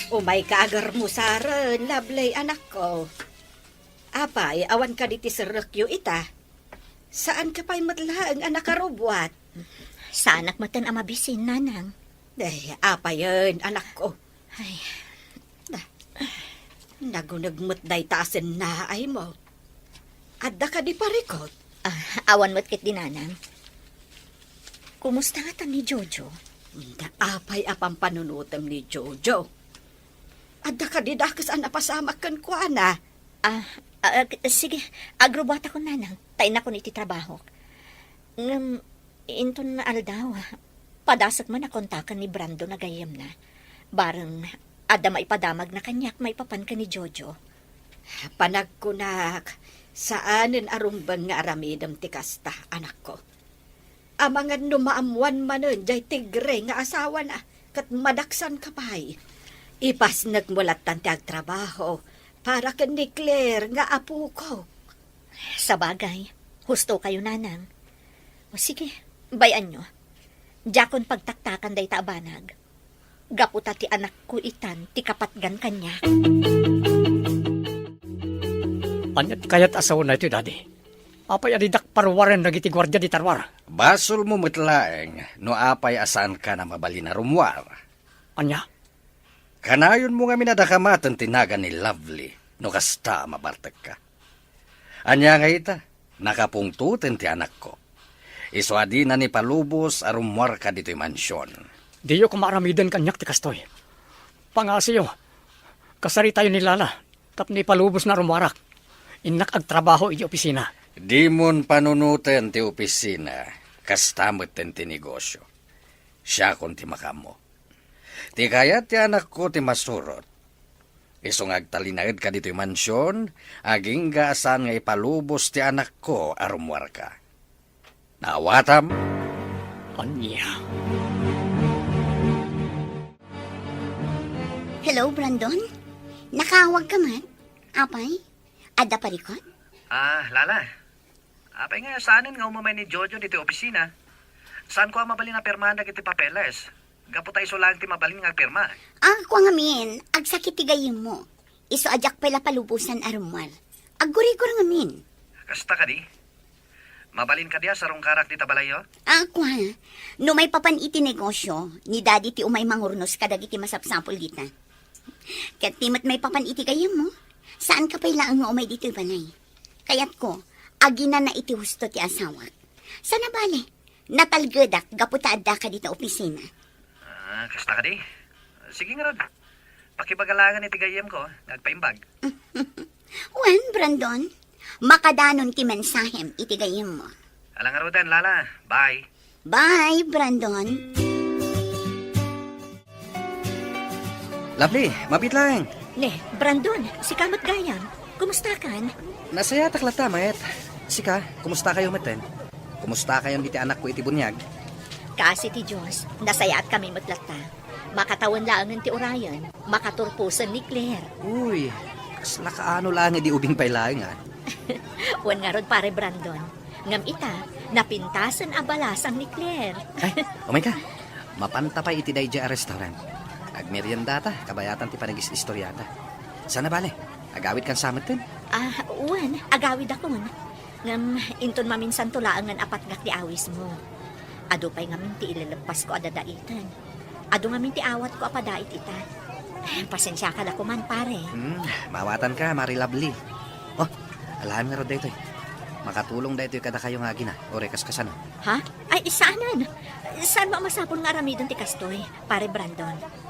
Umayka agarmusaren, Lovely, anakko. Apay, awan kadi ti serrekyo ita? Saanka pay met laeng a nakarubbuat? Saanak metten a mabisin, Nanang. Eh, apayen, anakko? Ay. Na, naguneg met dayta a sennaaymo. Adda kadi parikut? Ah, awan met ketdi, Nanang. Kumusta ngata ni Jojo? Na, apay a pampanunotem ni Jojo? Adda kadi dakes a napasamak kenkuana? Ah, ah, ag-, sige, agrubbuatakon, Nanang, ta innakon iti trabahok. Ngem, inton nga aldaw, padasek man a kontaken ni Brandon a gayyemna. Bareng, adda maipadamagna kaniak maipapan ken ni Jojo. Panagkunak, saanen a rumbeng nga aramidem ti kasta, anakko. Amangan no maammoan manen jay tigre nga asawana, ket madaksanka pay. Ipasnekmo lattan ti agtrabaho para ken ni Claire nga apokok. Sabagay, husto kayo, Nanang. O sige, bay-anyo. Diakon pagtaktakan dayta a banag. Gapu ta ti anakko itan ti kapatgan kaniak. Ania ti kayat a saona itoy, Daddy? Apay a didak paruaren dagiti guardia dita ruar? Basolmo met laeng no apay a saankan a mabalin a rumuar. Ania? Kanayonmo ngamin a dakamaten ti nagan ni Lovely no kasta a mabartekka. Ania ngay ita? Nakapungtoten ti anakko. Isu a dinana ipalubos a rumuarka ditoy mansion. Diyo koma aramiden kaniak ti kastoy. Pangngasiyo, kasaritayo ni Lala tapno ipalubosna a rumuarak. Innak agtrabaho iti opisina. Dimon panunoten ti opisina, kasta metten ti negosio. Siakon ti makaammo. Ti kayat ti anakko ti masurot. Isu nga agtalinaedka ditoy mansion, agingga a saan nga ipalubos ti anakko a rumuarka. Naawatam? Ania? Hello, Brandon? Nakaawag ka met? Apay? Adda parikut? Ah, Lala. Apay nga, saanen nga umumay ni Jojo ditoy opisina? Saanko a mabalin a pirmaen dagiti papeles? Gapu ta isu laeng ti mabalin nga agpirma. Ah, kua ngamin, agsakit ti gayyemmo. Isu a diak pay la palubosan a rummuar. Aggurigor ngamin. Kasta kadi? Mabalin kadi a sarungkarak dita balayyo? Ah, kua. No maipapan iti negosio, ni Daddy ti umay mangurnos kadagiti masapsapul dita. Ket ti met maipapan iti gayyemmo, saanka pay laeng nga umay ditoy balay. Kayatko, aginana iti husto ti asawak. Sana bale, natalgedak gapu ta addaka dita opisina. Ah, kasta kadi? Sige ngarud. Pakibaga laengen iti gayyemko nga agpaimbag. Wen, Brandon, makadanon ti mensahem iti gayyemmo. Ala ngaruden, Lala. Bye. Bye, Brandon. Lovely, mabiit laeng. Ne, Brandon, sika met gayam. Kumustakan? Nasayatak latta, met. Sika, kumustakayo metten? Kumustakayon iti anakko iti buniag? Kaasi ti Dios, nasayaatkami met latta. Makatawen laengen ti urayen, makaturposen ni Claire. Uy, kasla kaano laeng idi ubing pay laeng, a. Wen ngarud, Pare Brandon. Ngem ita, napintasen a balasang ni Claire. Ay, umayka. Mapanta pay iti daydiay a restaurant. Agmeriendata, kabayatan ti panagis-istoriata. Sana bale, agawidkan sa metten? Ah, wen, agawidakon. Ngem inton maminsanto laengen a patgak ti awismo. Adu pay ngamin ti ileleppasko a dadaiten. Adu ngamin ti awatko a padait ita. Pasensiaka dakuman, pare. Hmm, maawatanka, Mare Lovely. Oh, alaem ngarud daytoy. Makatulong daytoy kadakayo nga agina, uray kaskasano. Ha? Ay, saanen. Saanmo a masapul nga aramiden ti kastoy, Pare Brandon?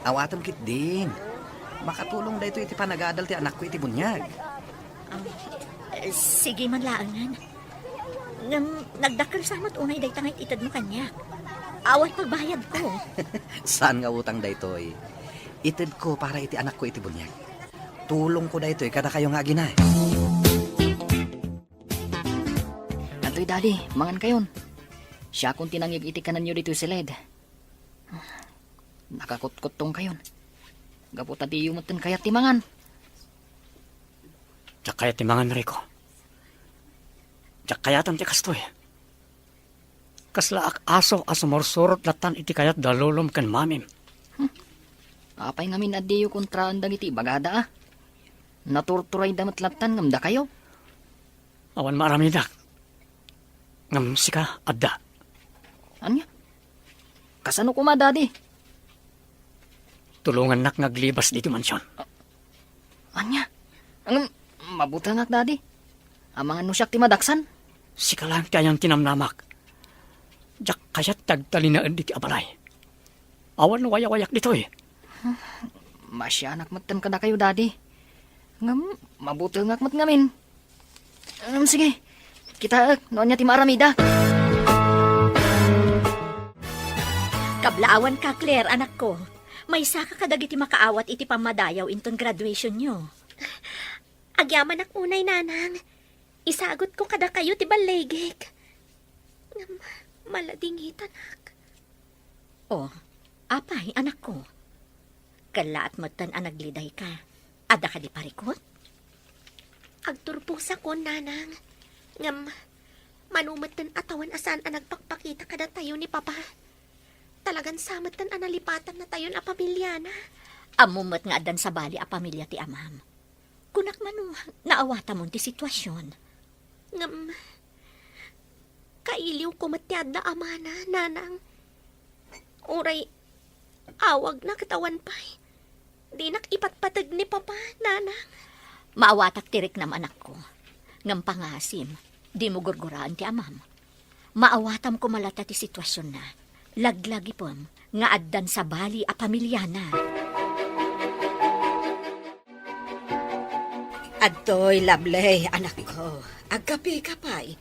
Awatem ketdin. Makatulong daytoy iti panagadal ti anakko iti buniag. Ah, sige man laengen. Ngem nagdakkel sa met unay dayta nga it-itedmo kaniak. Awan pagbayadko. Saan nga utang daytoy? Itedko para iti anakko iti buniag. Tulongko daytoy kadakayo nga agina. Adtoy, Daddy, mangankayon. Siakon ti nangig iti kanenyo ditoy siled. Nakakutkuttongkayon. Gapu ta diyo metten kayat ti mangan. Diak kayat ti mangan, Rico. Diak kayaten ti kastoy. Kaslaak aso a sumursurot lattan iti kayat da lolom ken mamim. Hmm. Apay ngamin a diyo kontraan dagiti ibagada, a? Naturturayda met lattan ngem dakayo. Awan maaramidak. Ngem sika, adda. Ania? Kasano koma, Daddy? Tulongannak nga aglibas ditoy mansion. Ania? Ngem, mabutengak, Daddy. Amangan no siak ti madaksan? Sika laeng ti ayan ti namnamak. Diak kayat ti agtalinaed ditoy a balay. Awan wayawayak ditoy. Masianak metten kadakayo, Daddy. Ngem, mabutengak met ngamin. Ngem, sige. Kitaek no ania ti maaramidak. Kablaawanka, Claire, anakko. Maysaka kadagiti makaawat iti pammadayaw inton graduationyo. Agyamanak unay, Nanang. Isagutko kadakayo ti balligik. Ngem, maladingitanak. Oh, apay, anakko? Kellaat metten a naglidayka. Adda kadi parikut? Agturposakon, Nanang. Ngem, mano metten a tawen a saan a nagpakpakita kadatayo ni Papa. Talagan sa metten a nalipatannatayon a pamiliana. Ammom met nga addan sabali a pamilia ti amam. Kunak mano, naawatamon ti situasion. Ngem, kailiwko met ti adda amana, Nanang. Uray, awagna ket awan pay. Dinak ipatpateg ni Papa, Nanang. Maawatak ti riknam, anakko. Ngem pangasim, dimo gurguraen ti amam. Maawatam koma latta ti situasionna. Laglagipem nga addan sabali a pamiliana. Adtoy, Lovely, anakko. Agkapeka pay.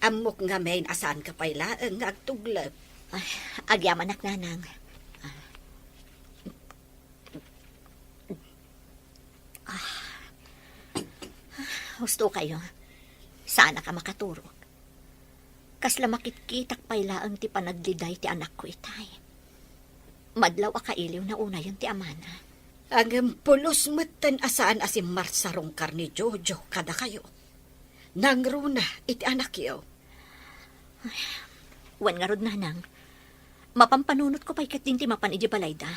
Ammok ngamin a saanka pay laeng nga agtuglep. Ay, agyamanak, Nanang. Ah. Ah. Husto kayo. Saanak a makaturog. Kasla makitkitak pay laeng ti panagdiday ti anakko itay. Madlaw a kailiwna unayen ti amana. Ngem pulos metten a saan a simmarsarungkar ni Jojo kadakayo. Nangruna iti anakyo. Wen ngarud, Nanang, mapan panunotko pay ketdin ti mapan idiay balayda.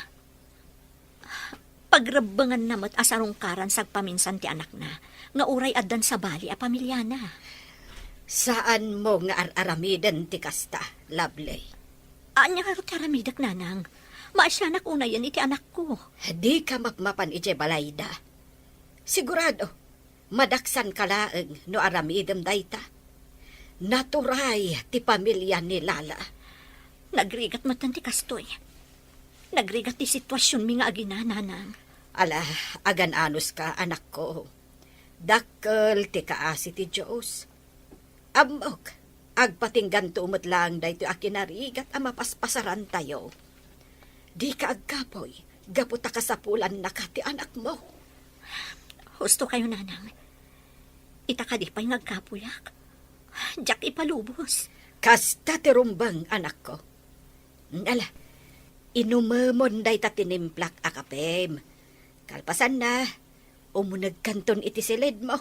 Pagrebbenganna met a sarungkaran sagpaminsan ti anakna nga uray addan sabali a pamiliana. Saanmo nga ar-aramiden ti kasta, Lovely. Ania ngarud ti aramidek, Nanang? Maasianak unayen iti anakko. Dika mapmapan idiay balayda. Sigurado, madaksanka laeng no aramidem dayta. Naturay ti pamilia ni Lala. Nagrigat metten ti kastoy. Nagrigat ti situasionmi nga agina, Nanang. Ala, agan-anuska, anakko. Dakkel ti kaasi ti Dios. Ammok, agpatingganto met laeng daytoy a kinarigat a mapaspasarantayo. Dika agkapuy, gapu ta kasapulannaka ti anakmo. Husto kayo, Nanang. Ita kadi pay nga agkapuyak? Diak ipalubos. Kasta ti rumbeng, anakko. Ala, inumemon dayta tinimplak a kapem. Kalpasanna, umunegkanton iti silidmo.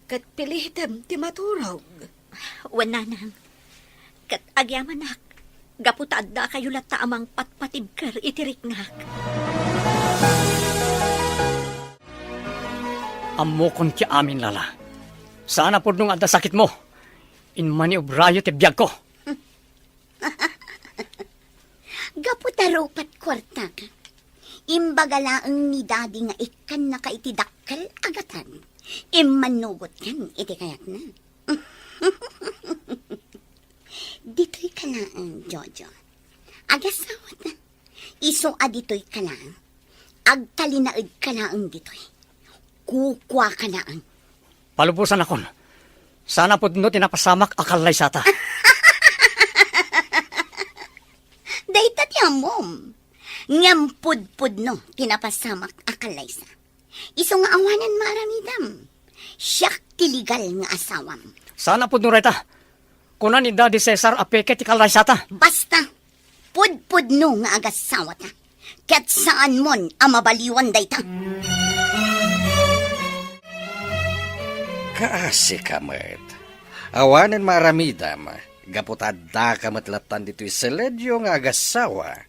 Ket pilitem ti maturog. Wen, Nanang. Ket agyamanak, gapu ta adda kayo latta a mangpatpatibker iti riknak. Ammokon ti amin, Lala. Saan a pudno nga adda sakitmo. Inmaniobrayo ti biagko. Gapu ta rupat kuartaka, imbaga laeng ni Daddy nga ikkannaka iti dakkel a gatan. Immannugotkan iti kayatna. Ditoyka laeng, Jojo. Agasawata. Isu a ditoyka laeng. Agtalinaedka laeng ditoy. Kukuaka laeng. Palubosanakon. Saan a pudno ti napasamak a kallaysata. Dayta ti ammom. Ngem pudpudno ti napasamak a kallaysa. Isu nga awanen maaramidem. Siak ti legal nga asawam. Saan a pudno dayta. Kuna ni Daddy Cesar a peke ti kallaysata. Basta, pudpudno nga agasawata. Ket saanmon a mabaliwan dayta. Kaasika met. Awanen maaramidem, gapu ta addaka met lattan ditoy siledyo nga agasawa.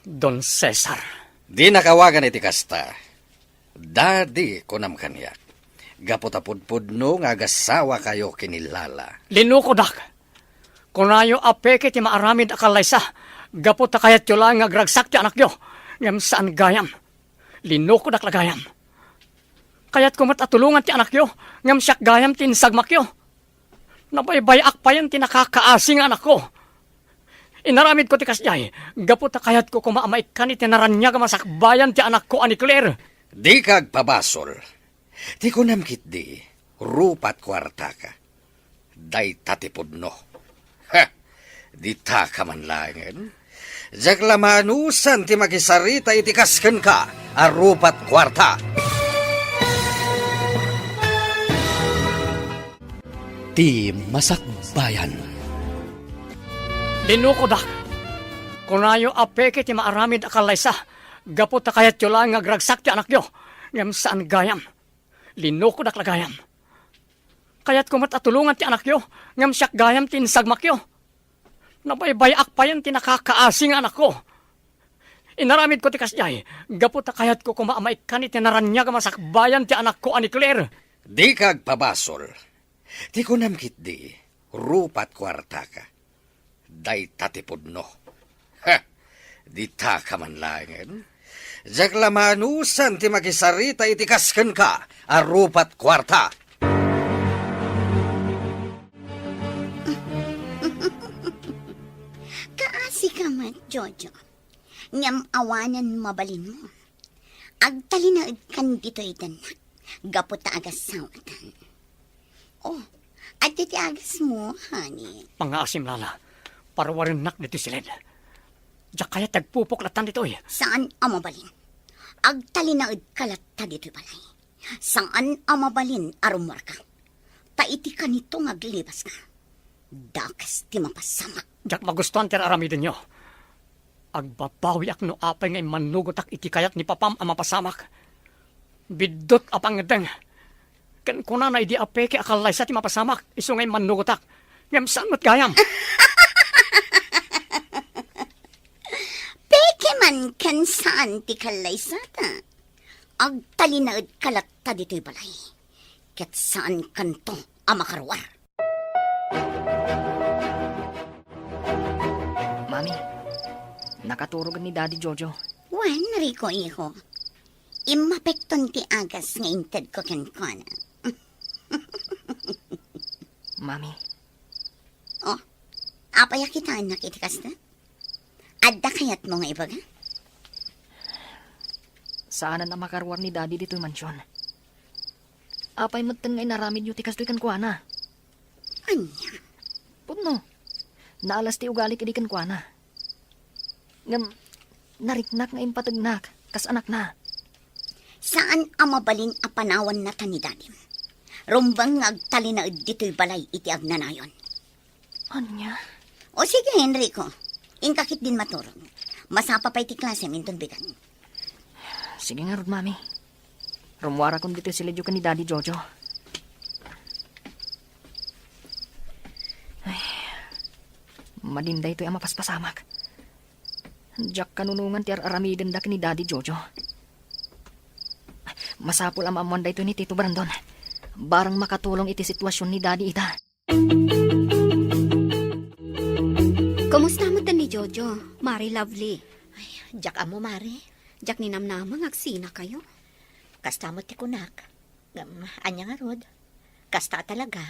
Don Cesar. Dinnak awagan iti kasta. Daddy, kunam kaniak. Gapu ta pudpudno nga agasawakayo ken ni Lala. Linukodak. Kunayo a peke ti maaramid a kallaysa, gapu ta kayatyo laeng nga agragsak ti anakyo, ngem saan gayam. Linukodak la gayam. Kayatko met a tulongan ti anakyo, ngem siak gayam ti insagmakyo. Nabaybay-ak payen ti nakakaasi nga anakko. Inaramidko ti kasdiay, gapu ta kayatko koma a maikkan iti naraniag a masakbayan ti anakko a ni Claire. Dika agpabasol. Ti kunam ketdi, rupat kuartaka. Dayta ti pudno. Ha! Ditaka man laengen. Diak la maanusan ti makisarita iti kas kenka a rupat kuarta. Ti masakbayan. Linukodak. Kunayo a peke ti maaramid a kallaysa, gapu ta kayatyo laeng nga agragsak ti anakyo, ngem saan gayam. Linukodak la gayam. Kayatko met a tulongan ti anakyo, ngem siak gayam ti insagmakyo. Nabaybay-ak payen ti nakakaasi nga anakko. Inaramidko ti kasdiay, gapu ta kayatko koma a maikkan iti naraniag a masakbayan ti anakko a ni Claire. Dika agpabasol. Ti kunam ketdi, rupat kuartaka. Dayta ti pudno. Ha! Ditaka man laengen. Diak la maanusan ti makisarita iti kas kenka a rupat kuarta. Kaasika met, Jojo. Ngem awanen mabalinmo. Agtalinaedkan ditoy dennak gapu ta agasawatan. Oh, adda ti agasmo, honey. Pangngaasim, Lala. Paruarennak ditoy siled. Diak kayat ti agpupok lattan ditoy. Saan a mabalin. Agtalinaedka latta ditoy balay. Saan a mabalin a rummuarka. Ta iti kanito nga aglibaska, dakes ti mapasamak. Diak magustuan ti ar-aramidenyo. Agbabawiak no apay nga immannugotak iti kayat ni papam a mapasamak. Biddut a pangngedeng. Ken kunana idi a peke a kallaysa ti mapasamak, isu nga immannugotak. Ngem saan met gayam. Peke man ken saan ti kallaysata. Agtalinaedka latta ditoy balay. Ket saan kanto a makaruar. Mami, nakaturog ni Daddy Jojo. Wen, Rico, iho. Immapekton ti agas nga intedko kenkuana. Mami. Oh, apay a kitaennak iti kasta? Adda kayatmo nga ibaga? Saanen a makaruar ni Daddy ditoy mansion. Apay metten nga inaramidyo ti kastoy kenkuana? Ania? Pudno. Naalas ti ugalik idi kenkuana. Ngem, nariknak nga impategnak kas anakna. Saan a mabalin a panawanna ta ni Dadim. Rumbeng nga agtalinaed ditoy balay iti agnanayon. Ania? O sige, Enrico. Inka ketdin maturog. Masapa pay ti klasem inton bigat. Sige ngarud, Mami. Rummuarakon ditoy silidyo ken ni Daddy Jojo. Ay, madin daytoy a mapaspasamak. Diak kanunongan ti ar-aramidenda ken ni Daddy Jojo. Masapul a maammoan daytoy ni Tito Brandon. Barang makatulong iti sitwasion ni Daddy ita. Kumusta met ni Jojo, Mare Lovely? Ay, diak ammo, Mare. Diak ninamnama nga agsinakayo. Kasta met ti kunak. Ngem, ania ngarud? Kasta a talaga.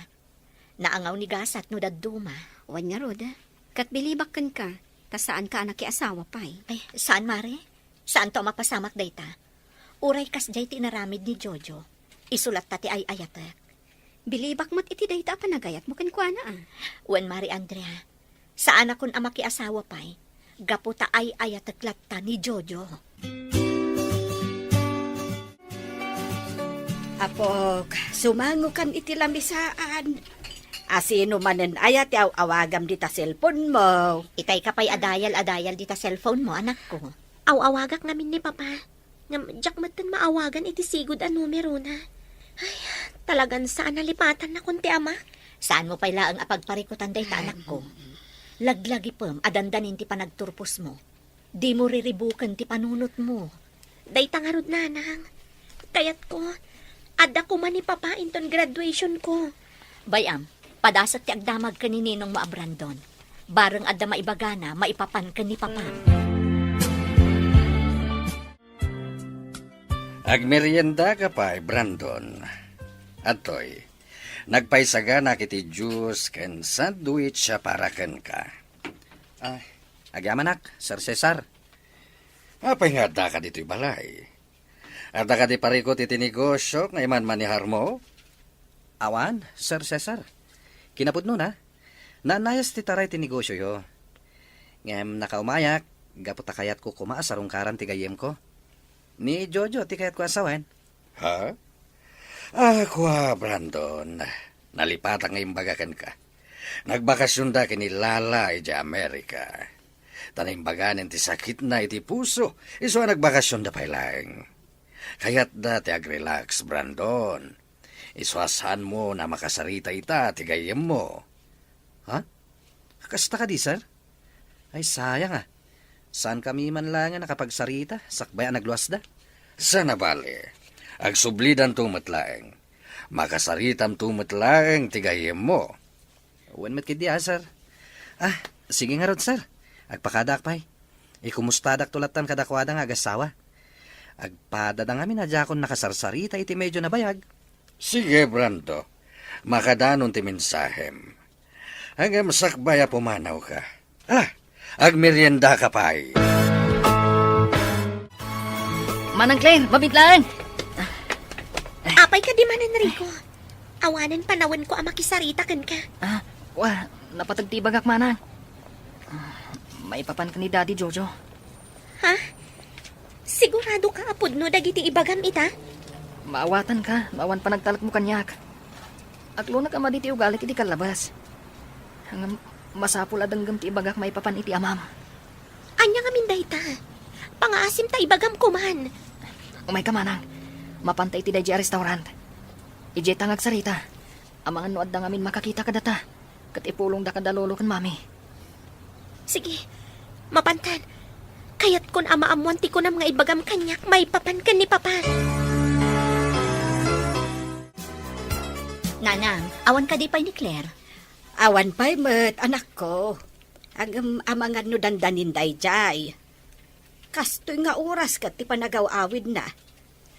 Naangaw ni gasat no dadduma. Wen ngarud, ket bilibak kenka, ta saanka a nakiasawa pay. Ay, saan, Mare? Saanto a mapasamak dayta? Uray kasdiay ti inaramid ni Jojo, isu latta ti ay-ayatek. Bilibak met iti dayta a panagayatmo kenkuana, a. Wen, Mare Andrea, saanakon a makiasawa pay, gapu ta ay-ayatek latta ni Jojo. Apok, sumangokan iti lamisaan. Asino manen aya ti aw-awagam dita cellphone mo? Itay ka pay a dial a dial dita cellphone mo, anakko. Aw-awagak ngamin ni Papa. Ngem diak metten maawagan iti sigud a numerona. Ay, talagan saan a lipatannakon ti ama. Saanmo pay laeng a pagparikutan dayta, anakko. Laglagipem a dandanin ti panagturposmo. Dimo riribuken ti panunotmo. Dayta ngarud, nanang. Kayatko, adda koma ni Papa inton graduationko. Bay-am, padasek ti agdamag ken ni ninongmo a Brandon. Bareng adda maibagana maipapan ken ni Papa. Agmeriendaka pay, Brandon. Adtoy, nagpaisaganak iti juice ken sandwich a para kenka. Ay, agyamanak, Sir Cesar. Apay nga addaka ditoy balay? Adda kadi parikut iti negosio nga iman-maneharmo? Awan, Sir Cesar. Kinapudnona, naannayas ti taray ti negosioyo. Ngem nakaumayak, gapu ta kayatko koma a sarungkaran ti gayyemko. Ni Jojo ti kayatko a sawen. Ha? Ah, kua, Brandon, nalipatak nga imbaga kenka. Nagbakasionda ken ni Lala idiay Amerika. Ta naimbaganen ti sakitna iti puso, isu a nagbakasionda pay laeng. Kayatda ti agrelax, Brandon. Isu a saanmo a makasarita ita ti gayyemmo. Ha? Kasta kadi, sir? Ay, sayang a. Saankami man laeng a nakapagsarita, sakbay a nagluasda. Saan a bale, agsublidanto met laeng. Makasaritamto met laeng ti gayyemmo. Wen met ketdi a, sir. Ah, sige ngarud, sir. Agpakadaak pay. Ikumustada latta kadakuada nga agassawa. Agpadada ngamin a diakon nakasarsarita iti medio a nabayag. Sige, Brando. Makadanon ti mensahem. Ngem sakbay a pumanawka. Ah, agmeriendaka pay. Manang Claire, mabiit laeng. Apay kadi, Manang Rico? Awanen panawenko a makisarita kenka. Ah, wa, napateg ti ibagak, Manang. Maipapan ken ni Daddy Jojo. Ha? Sigurado ka a pudno dagiti ibagam ita? Maawatanka no awan panagtalekmo kaniak. Aklonak a madi ti ugalik iti kallabas. Ngem masapul a denggem ti ibagak maipapan iti amam. Ania ngamin dayta? Pangaasim ta ibagam koman. Umayka, manang. Mapanta iti daydiay a restaurant. Idiay ta nga agsarita. Amangan no adda ngamin makakita kadata. Ket ipulongda kada lolo ken mami. Sige, mapantan. Kayatkon a maammoan ti kunam nga ibagam kaniak maipapan ken ni Papa. Nanang, awan kadi pay ni Claire? Awan pay met, anakko. Ngem amangan no dandanin daydiay. Kastoy nga oras ket ti panagaw-awidna.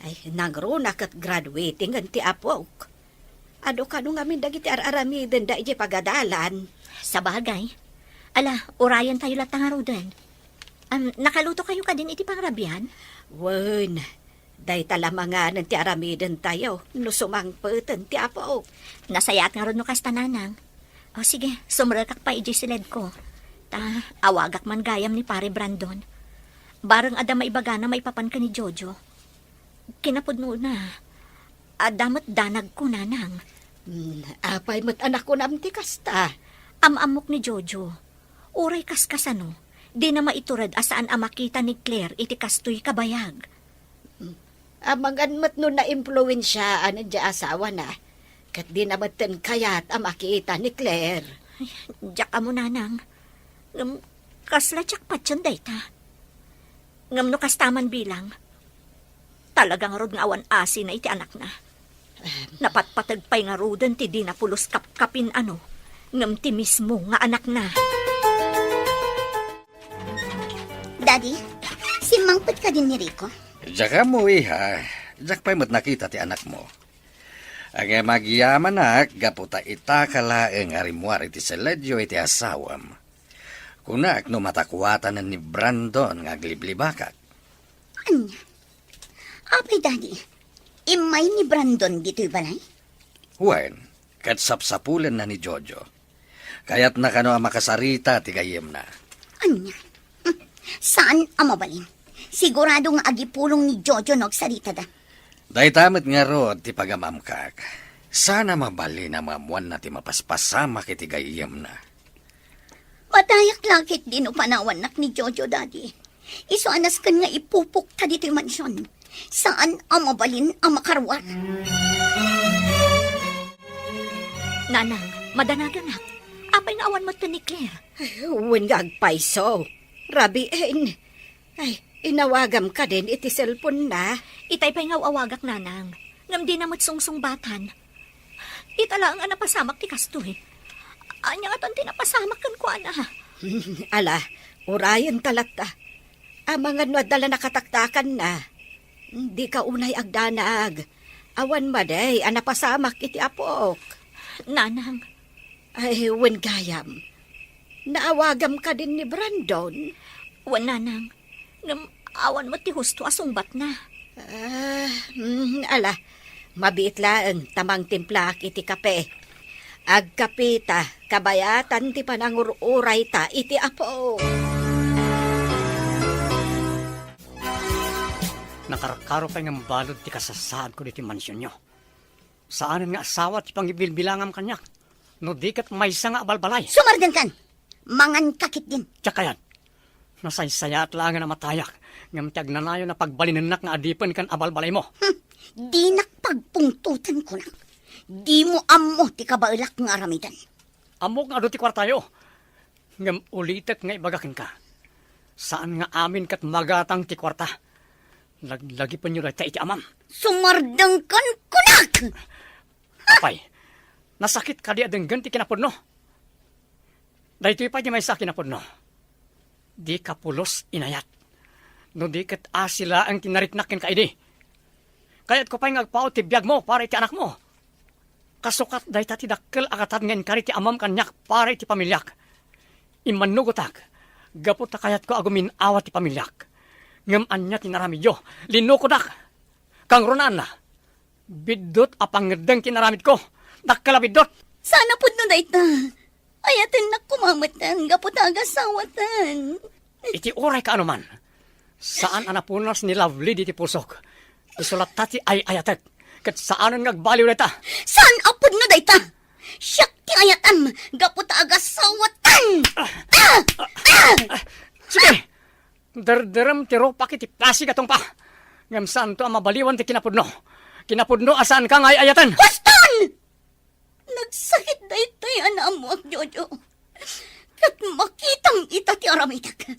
Ay, nangruna ket graduating ti apok. Adu kano ngamin dagiti ar-aramidenda idiay pagadalan. Sabagay. Ala, urayentayo latta ngaruden. Am, nakalutokayo kadin iti pangrabian? Wen, dayta la manganen ti aramidentayo no sumangpeten ti apok. Nasayaat ngarud no kasta, nanang. O sige, sumrekak pay idiay siledko. Ta, awagak man gayam ni Pare Brandon. Bareng adda maibagana maipapan ken ni Jojo. Kinapudnona, adda met danagko, nanang. Hmm, apay met a nakunam ti kasta? Am-ammok ni Jojo. Uray kaskasano, dina maitured a saan a makita ni Claire iti kastoy kabayag. Hmm, amangan met no naimpluensiaan ti asawana, ket dina metten kayat a makita ni Claire. Ay, diak ammo, nanang. Ngem, kasla diak patien dayta. Ngem no kasta man bilang, talaga ngarud nga awan asina iti anakna. Em. Napatpateg pay ngaruden ti dina pulos kapkapin a no, ngem ti mismo nga anakna. Daddy, simmangpet kadin ni Rico? Diak ammo, iha. Diak pay met nakita ti anakmo. Ngem agyamanak gapu ta itaka laeng a rimmuar iti siledyo iti asawam. Kunak no matakuatanen ni Brandon nga agliblibakak. Ania? Apay, Daddy, immay ni Brandon ditoy balay? Wen, ket sapsapulenna ni Jojo. Kayatna kano a makasarita ti gayyemna. Ania? Hmm, saan a mabalin. Sigurado nga agipulong ni Jojo no agsaritada. Dayta met ngarud ti pagamamkak. Saan a mabalin a maammoanna ti mapaspasamak iti gayyemna. Madayak la ketdi no panawannak ni Jojo, Daddy. Isu a nasken nga ipupokta ditoy mansion. Saan a mabalin a makaruar. Nanang, madanaganak. Apay nga awan met ken ni Claire? Wen nga agpayso. Rabiin. Ay, inawagam kadin iti cellphone-na. Itay pay nga aw-awagak, nanang. Ngem dina met sungsungbatan. Ita laeng a napasamak ti kastoy. Ania ngatan ti napasamak kenkuana? Ala, urayenta latta. Amangan no adda la nakataktakanna. Dika unay agdanag. Awan madi a napasamak iti apok. Nanang. Ay, wen gayam. Naawagam kadin ni Brandon? Wen, nanang. Ngem awan met ti husto a sungbatna. Ah, mm, ala, mabiit laeng ta mangtimplaak iti kape. Agkapeta, kabayatan ti panangur-urayta iti Apo. Nakarkaro pay ngem balud ti kasasaadko ditoy mansionyo. Saanen nga asawa ti pangibilbilangam kaniak, no di ket maysa nga abalbalay. Sumardengkan! Manganka ketdin. Diak kayat. Nasaysayaat laengen a matayak, ngem ti agnanayon a pagbalinennak nga adipen ken abalbalaymo. Hmm, dinak pagpungtoten, kunak. Dimo ammo ti kabaelak nga aramiden. Ammok nga adu ti kuartayo. Ngem ulitek nga ibaga kenka, saan nga amin ket magatang ti kuarta. Laglagipenyo dayta iti amam. Sumardengkan, kunak! Apay, nasakit kadi a denggen ti kinapudno? Daytoy pay ti maysa a kinapudno. Dika pulos inayat. No di ket asi laeng ti nariknak kenka idi. Kayatko pay nga agpaut ti biagmo para iti anakmo. Kasukat dayta ti dakkel a gatad nga inkari ti amam kaniak para iti pamiliak. Immannugotak, gapu ta kayatko a gumin-awa ti pamiliak. Ngem ania ti naramidyo? Linukodak. Kangrunaanna, biddut a pangngeddeng ti naramidko. Dakkel a biddut. Saan a pudno dayta. Ayatennak koma metten gapu ta agasawatan. Iti uray kaano man, saan a napunas ni Lovely diti pusok. Isu latta ti ay-ayatek, ket saanen nga agbaliw dayta. Saan a pudno dayta? Siak ti ayatem gapu ta agasawatan! Ah! Ah! Ah! Sige! Derderem ti rupak iti pasig a tungpa. Ngem saanto a mabaliwan ti kinapudno. Kinapudno a saanka nga ay-ayaten. Huston! Nagsakit daytoy a naammoak, Jojo. Ket makitam ita ti aramidek.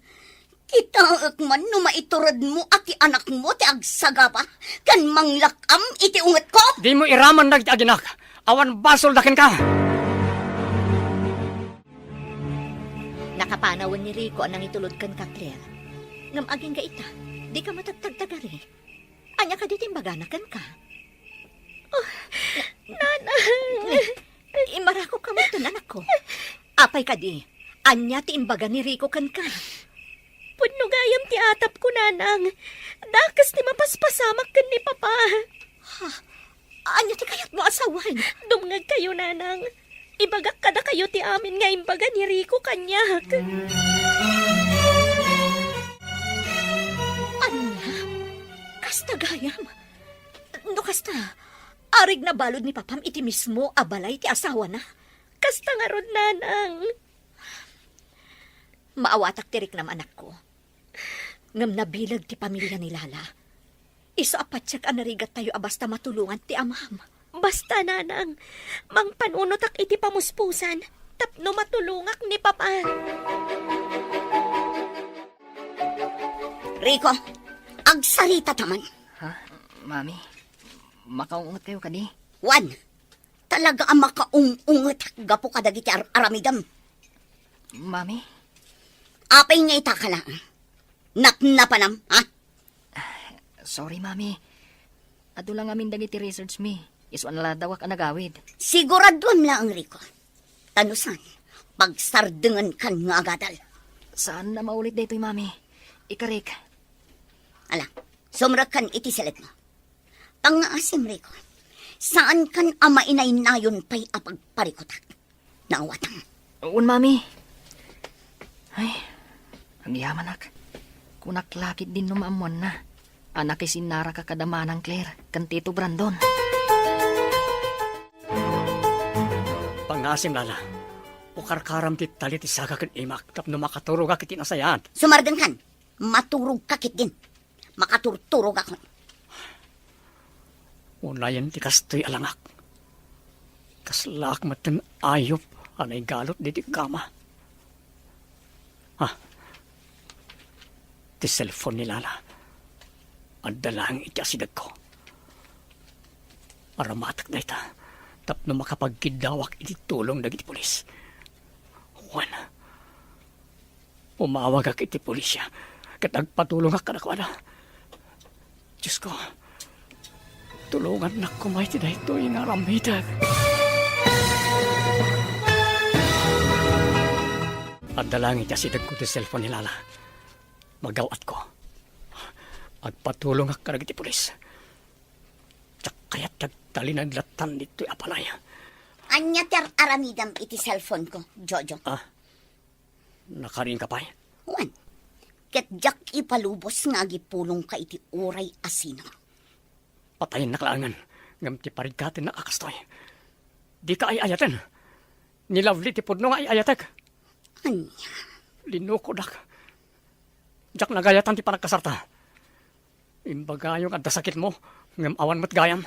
Kitaek man no maituredmo a ti anakmo ti agsagaba ken manglak-am iti ungetko. Dimo iraman dagiti aginak. Awan basolda kenka. Nakapanawen ni Rico a nangitulod kenka, Claire. Ngem agingga ita, dika met agtagtagari. Ania kadi ti imbagana kenka? Oh, Nanang! Immarakopka metten, anakko. Apay kadi? Ania ti imbaga ni Rico kenka? Pudno gayam ti atapko, Nanang. Dakes ti mapaspasamak ken ni Papa. Ha? Ania ti kayatmo a sawen? Dumngegkayo, Nanang. Ibagak kadakayo ti amin nga imbaga ni Rico kaniak. Ania? Kasta gayam? No kasta, arigna balud ni Papam iti mismo a balay ti asawana? Kasta ngarud, Nanang. Maawatak ti riknam, anakko. Ngem nabileg ti pamilia ni Lala. Isu a patiek a narigattayo a basta matulongan ti amam. Basta, Nanang, mangpanunotak iti pamuspusan tapno matulongak ni Papa. Rico, agsarita ta man. Ha? Mami, makaungetkayo kadi? Wen, talaga a makaung-unget gapu kadagiti ar-aramidem. Mami? Apay nga ita ka laeng? Napnapanam, ha? Sorry, Mami. Adu la ngamin dagiti research mi. Isu a naladawak a nagawid. Siguraduam laeng, Rico. Ta no saan, pagsardengenkan nga agadal. Saan a maulit daytoy, Mami. Ikarik. Ala, sumrekkan iti seled mo. Pangngaasim, Rico. Saankan a mainaynayon pay a pagparikutak. Naawatan. Wen, Mami. Ay, agyamanak. Kunak la ketdin no maammoanna a nakisinnaraka kada Manang Claire ken Tito Brandon. Pangngaasim, Lala. Ukarkaram ti tali ti saka ken imak tapno makaturogak iti nasayaat. Sumardengkan. Maturogka ketdin. Makaturturogakon. Unayen ti kastoy a langak. Kaslaak metten ayup a naigalut ditoy kama. Ah, ti cellphone ni Lala. Adda laeng iti asidegko. Aramatek dayta tapno makapagkiddawak iti tulong dagiti pulis. Wen, umawagak iti pulisya ket agpatulongak kadakuada. Diosko, tulongannak koma iti daytoy nga aramidek. Adda laeng iti asidegko ti cellphone ni Lala. Magaw-atko. Agpatulongak kadagiti pulis. Diak kayat ti agtalinaed lattan ditoy a balay. Ania ti ar-aramidem iti cellphone ko, Jojo? Ah, nakarinka pay? Wen, ket diak ipalubos nga agipulongka iti uray a sino. Patayennak laengen, ngem ti pariggatennak a kastoy. Dika ay-ayaten. Ni Lovely ti pudno nga ay-ayatek. Ania? Linukodak. Diak nagayatan ti panagkasarta. Imbagayo nga adda sakitmo, ngem awan met gayam.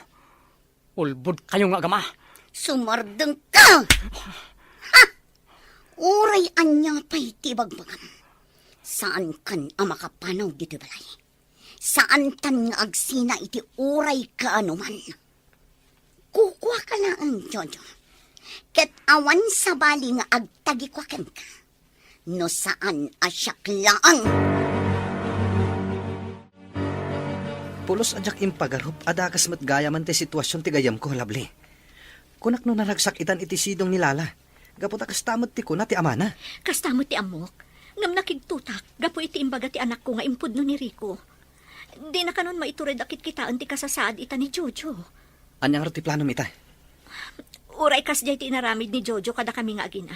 Ulbodkayo nga agama. Sumardengka! Ha! Uray ania pay ti ibagbagam, saankan a makapanaw ditoy balay. Saankan nga agsina iti uray kaanoman. Kukuaka laeng, Jojo. Ket awan sabali nga agtagikua kenka no saan a siak laeng. Pulos a diak impagarup a dakes met gayamen ti situasion ti gayyemko, Lovely. Kunak no naragsak itan iti sidong ni Lala, gapu ta kasta met ti kuna ti amana. Kasta met ti ammok. Ngem nakigtotak gapu iti imbaga ti anakko nga impudno ni Rico. Dina kanon maitured a kitkitaen ti kasasaad ita ni Jojo. Ania ngarud ti planom ita? Uray kasdiay ti inaramid ni Jojo kadakami nga agina,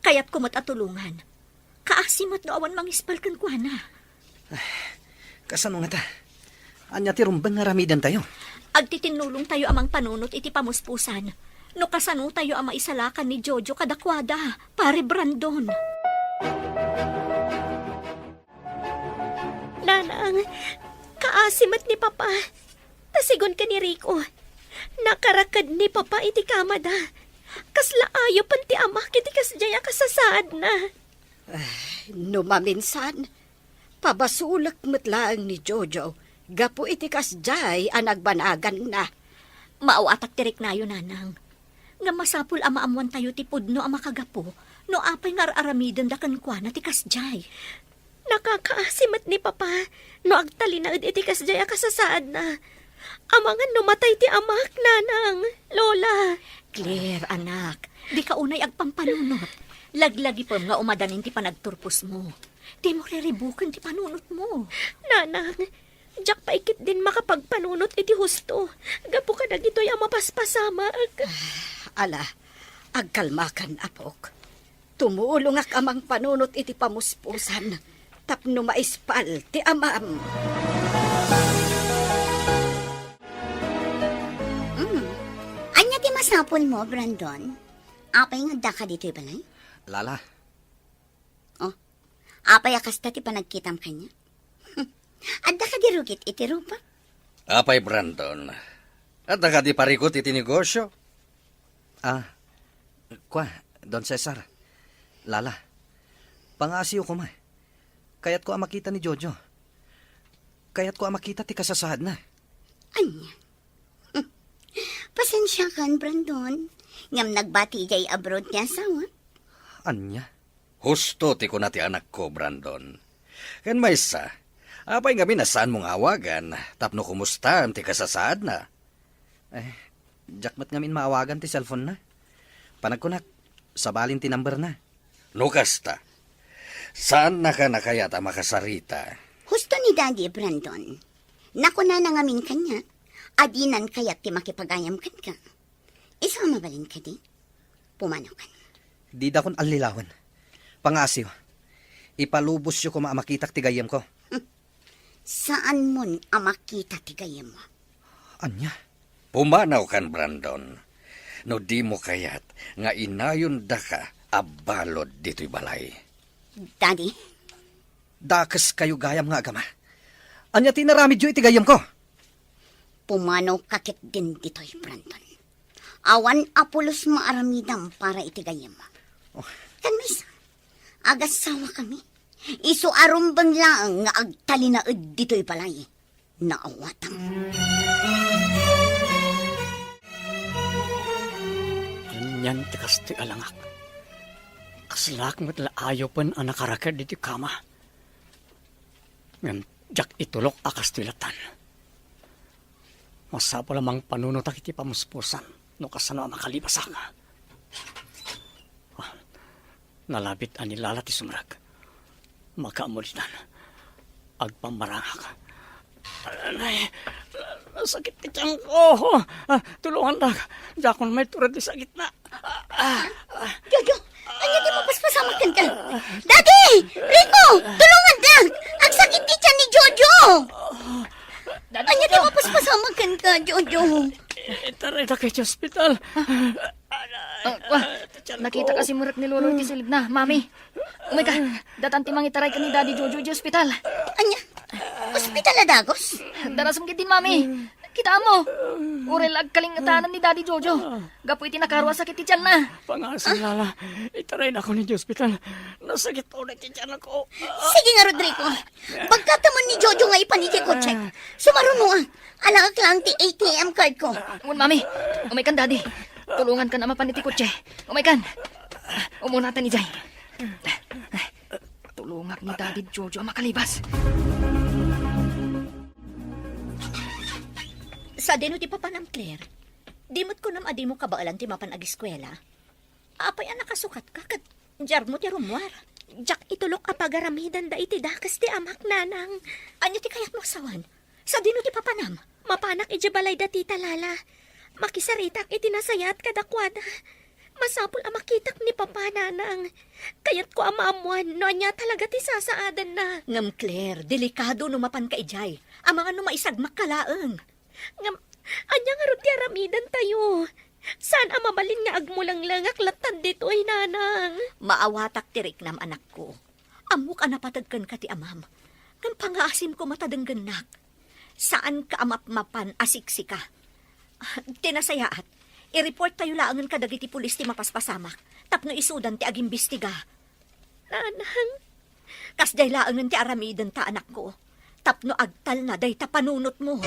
kayatko met a tulongan. Kaasi met no awan mangispal kenkuana. Kasano ngata? Ania ti rumbeng nga aramidentayo? Agtitinnulongtayo a mangpanunot iti pamuspusan no kasanotayo a maisalakan ni Jojo kadakuada, Pare Brandon. Kaasi met ni Papa. Ta sigun ken ni Rico, nakaraked ni Papa iti kamada. Kasla ayopen ti amak iti kasdiay a kasasaadna. Ay, no maminsan, pabasolek met laeng ni Jojo gapu iti kasdiay a nagbanaganna. Maawatak ti riknayo, Nanang. Ngem masapul a maammoantayo ti pudno a makagapu no apay nga ar-aramidenda kenkuana ti kasdiay. Nakakaasi met ni Papa no agtalinaed iti kasdiay a kasasaadna. Amangan no matay ti amak, Nanang, Lola. Claire, anak, dika unay agpampanunot. Laglagipem nga umadanin ti panagturposmo. Dimo riribuken ti panunotmo. Nanang, diak pay ketdin makapagpanunot iti husto gapu kadagitoy a mapaspasamak. Ah, ala, agkalmakan, apok. Tumulongak a mangpanunot iti pamuspusan tapno maispal ti amam. Mm. Ania ti masapulmo, Brandon? Apay nga addaka ditoy balay? Lala. Oh, apay a kasta ti panagkitam kaniak? Adda kadi rugit iti rupa? Apay, Brandon? Adda kadi parikut iti negosyo? Ah, kua, Don Cesar. Lala, pangaasiyo koma. Kayatko a makita ni Jojo. Kayatko a makita ti kasasaadna. Ania? Pasensiakan, Brandon. Ngem nagbati idiay abroad ti asawa. Ania? Husto ti kuna ti anakko, Brandon. Ken maysa, apay ngamin a saanmo nga awagan tapno kumustaem ti kasasaadna? Eh, diak met ngamin maawagan ti cellphone-na. Panagkunak, sabalin ti number-na. No kasta, saannaka a kayat a makasarita? Husto ni Daddy, Brandon. Nakunana ngamin kaniak a dinan kayat ti makipagayam kenka. Isu a mabalin kadi? Pumanaw kan. Didakon allilawen. Pangaasiyo. Ipalubosyo koma a makitak ti gayyemko. Hmm. Saanmon a makita ti gayyemmo. Ania? Pumanaw kan, Brandon. No dimo kayat nga inayondaka a balud ditoy balay. Daddy? Dakeskayo gayam nga agama. Ania ti inaramidyo iti gayyemko? Pumanaw ka ketdin ditoy, Brandon. Awan a pulos maaramidam para iti gayyem. Oh. Ken maysa, agasawakami. Isu a rumbeng laeng nga agtalinaed ditoy balay. Naawatam. Anian ti kastoy a langak? Kaslak met la ayopen a nakaraked iti kama. Ngem diak itulok a kastoy latan. Masapul a mangpanunotak iti pamuspusan no kasano a makalibasak. Ah, nalabit a ni Lala ti sumrek. Makaammo ditan. Agpammarangak. Ay, nasakit ti tiyanko. Ah, tulungandak. Diakon maitured ti sakitna. Ah, ah, ah. Jojo, ania ti mapaspasamak kenka? Daddy! Rico! Tulongandak! Agsakit ti tiyan ni Jojo! Daddy, ania ti Jojo! Mapaspasamak kenka, Jojo? Itaraydak iti ospital. Ah, wa, nakita ka simrek ni Lolo iti silibna, Mami. Umayka, datan ti mangitaray ken ni Daddy Jojo iti ospital. Ania? Ospital a dagus? Darasem ketdin, Mami. Kitaem, uray la agkalingetanan ni Daddy Jojo gapu iti nakaaro a sakit ti tianna. Pangasim, Lala. Itaraynakon iti ospital. Nasakit unay ti tianko. Sige nga, Rodrigo. Bagkatamon ni Jojo nga ipan iti kotse. Sumarunoak. Alaek laeng ti A T M card ko. Wen, Mami. Umaykan, Daddy. Tulongankan a mapan iti kotse. Umaykan. Umunatan idiay. Tulongak ni Daddy Jojo a makalibas. Sadino ti papanam, Claire? Di met kunam a dimo kabaelan ti mapan agiskuela? Apay a nakasukatka ket diarmo ti rummuar? Diak itulok a pagaramidenda iti dakes ti amak, Nanang. Ania ti kayatmo a sawen? Sadino ti papanam? Mapanak idiay balay da Tita Lala. Makisaritak iti nasayaat kadakuada. Masapul a makitak ni Papa, Nanang. Kayatko a maammoan no ania talaga ti sasaadanna. Ngem, Claire, delikado no mapanka idiay. Amangan no maisagmakka laeng. Ngem, ania ngarud ti aramidentayo? Saan a mabalin nga agmulenglengak latta ditoy, Nanang. Maawatak ti riknam, anakko. Ammok a napateg kenka ti amam. Ngem pangaasim koma ta denggennak. Saanka a mapmapan a siksika. Ti nasayaat, i-report tayo laengen kadagiti pulis ti mapaspasamak tapno isudan ti agimbestiga. Nanang, kasdiay laengen ti aramiden ta, anakko, tapno agtalna dayta panunotmo.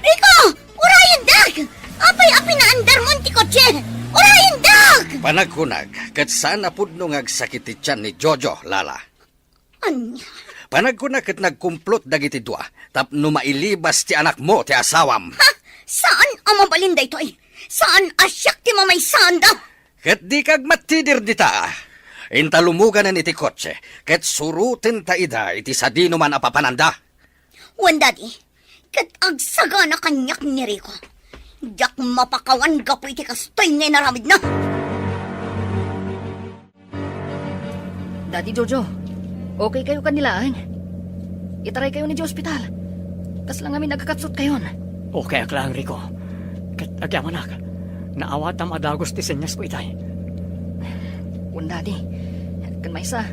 Rico! Urayendak! Apay a pinaandarmon ti kotse? Urayendak! Panagkunag, ket saan a pudno nga agsakit ti tian ni Jojo, Lala. Ania? Panagkuna ket nagkumplot dagiti dua tapno mailibas ti anakmo ti asawam. Ha? Saan a mabalin daytoy? Saan a siak ti mamaysaanda? Ket dika agmatidir dita. Inta lumuganen iti kotse, ket surotenta ida iti sadinoman a papananda. Wen, Daddy, ket agsagana kaniak ni Rico. Diak mapakawan gapu iti kastoy nga inaramidna. Daddy Jojo, okay kayo ken ni laeng? Itaray kayo ni di ospital. Kasla ngamin agkakapsut kayon. Okay ak laeng, Rico. Ket agyamanak, naawatam a dagus ti senyas ko itay. Wen, Daddy. Ken maysa,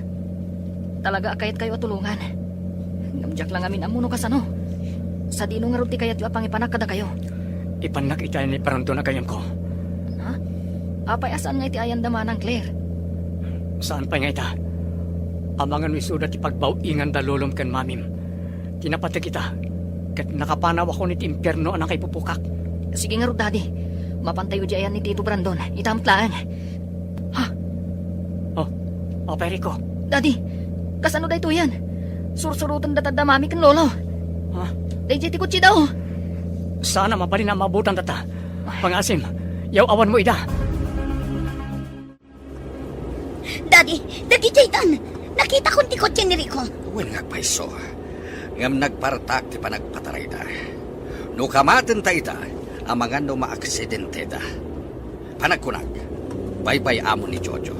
talaga a kayat kayo a tulongan. Ngem diak la ngamin ammo no kasano. Sadino ngarud ti kayatyo a pangipanak kadakayo? Ipannak itay ni Brandon a gayyemko. Ha? Apay a saan nga iti ayanda manang, Claire? Saan pay nga ita? Amangan no isuda ti pagbaw-ingan da lolom ken mamim. Ti napateg ita, ket nakapanawakon iti impierno a nakaipupukak. Sige ngarud, Daddy. Mapantayo di ayan ni Tito Brandon. Ita met laeng. Ha? Oh, apay, Rico? Daddy, kasano daytoyen? Sursuroten data da mami ken lolo. Ha? Daydiay ti kotse da, oh. Saan a mabalin a maabutan data. Pangaasim, yaw-awan mo ida. Daddy, dagiti itan, nakitakon ti kotse ni Rico. Wen nga agpayso, ngem nagpartak ti panagpatarayda. No kamaten ta ita, amangan no maaksidente da. Panagkunag, baybay-amon ni Jojo.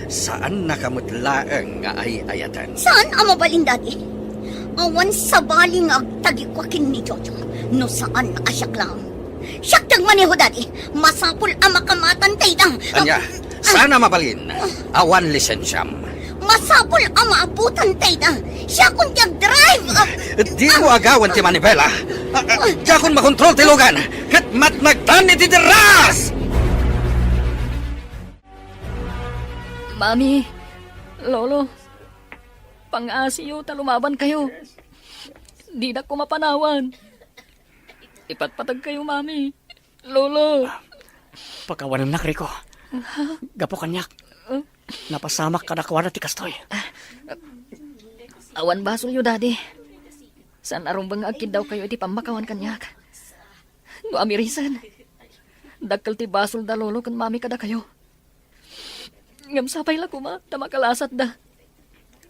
Saannaka met laeng nga ay-ayaten. Saan a mabalin, Daddy? Awan sabali nga agtagikua ken ni Jojo no saan a siak laeng. Siak ti agmaneho, Daddy. Masapul a makamatan ta ita. Ania, saan a mabalin? Awan lisensiam. Masapul a maabutan ta ita. Siakon ti agdrive. Dimo agawen ti manibela. Diakon makontrol ti lugan. Ket matnagtan iti derras! Mami, Lolo, pangasiyo ta lumaban kayo. Didak ko mapanawan. Ipatpatag kayo, Mami. Lolo. Pakawanennak, Rico. Gapu kaniak, napasamak kadakuada ti kastoy. Awan basolyo, Daddy. Saan a rumbeng nga agkiddaw kayo iti pammakawan kaniak. No amirisen, dakkel ti basol da Lolo ken Mami kadakayo. Ngem sapay la koma ta makalasatda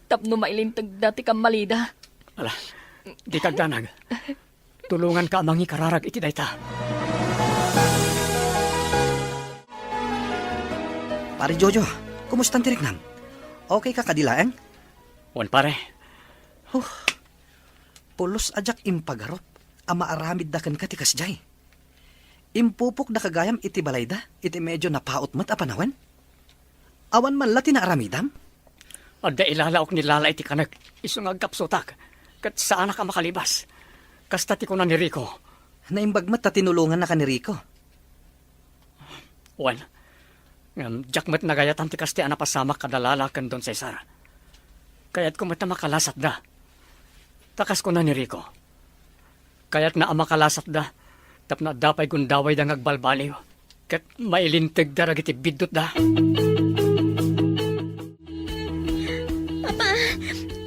tapno mailintegda ti kammalida. Ala, dika agdanag. Tulonganka a mangikararag iti dayta. Pare Jojo, kumusta ti riknam? Okay ka kadi laeng? Wen, pare. Huh. Pulos a diak impagarup a maaramidda kenka ti kasdiay. Impupokda ka gayam iti balayda iti medyo napaut met a panawen? Awan man la ti naaramidam? Adda ilalaok ni Lala iti kanek, isu nga agkapsutak, ket saanak a makalibas. Kasta ti kuna ni Rico. Naimbag met ta tinulongannaka ni Rico. Wen, ngem diak met nagayatan ti kasta a napasamak kada Lala ken Don Cesar. Kayatko met a makalasatda. Ta kas kuna ni Rico, kayatna a makalasatda tapno adda pay gundawayda nga agbalbaliw ket mailintegda dagiti biddutda. Papa,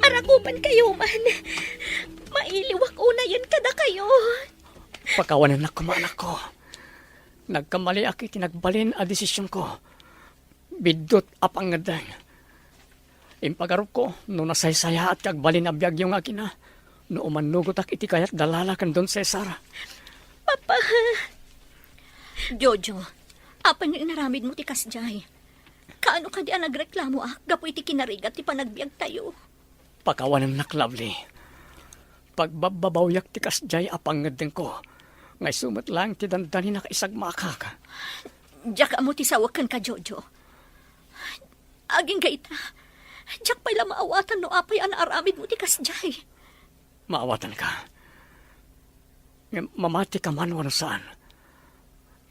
arakupan kayo man. Mailiwak unayen kada kayo. Pakawanennak koma, anakko. Nagkamaliak iti nagbalin a desisionko. Biddut a pangngeddeng. Impagarupko no nasaysayaat ti agbalin a biagyo nga agina no umannugotak iti kayat da Lala ken Don Cesar. Papa! Jojo, apay nga inaramidmo ti kasdiay? Kaano kadi a nagreklamoak gapu iti kinarigat ti panagbiagtayo? Pakawanennak, Lovely. Pagbabbabawiak ti kasdiay a pangngeddengko, nga isu met laeng ti dandani nakaisagmakak. Diak ammo ti sawek kenka, Jojo. Agingga ita, Diak pay la maawatan no apay a naaramidmo ti kasdiay. Maawatanka. Ngem mamati ka man wenno saan,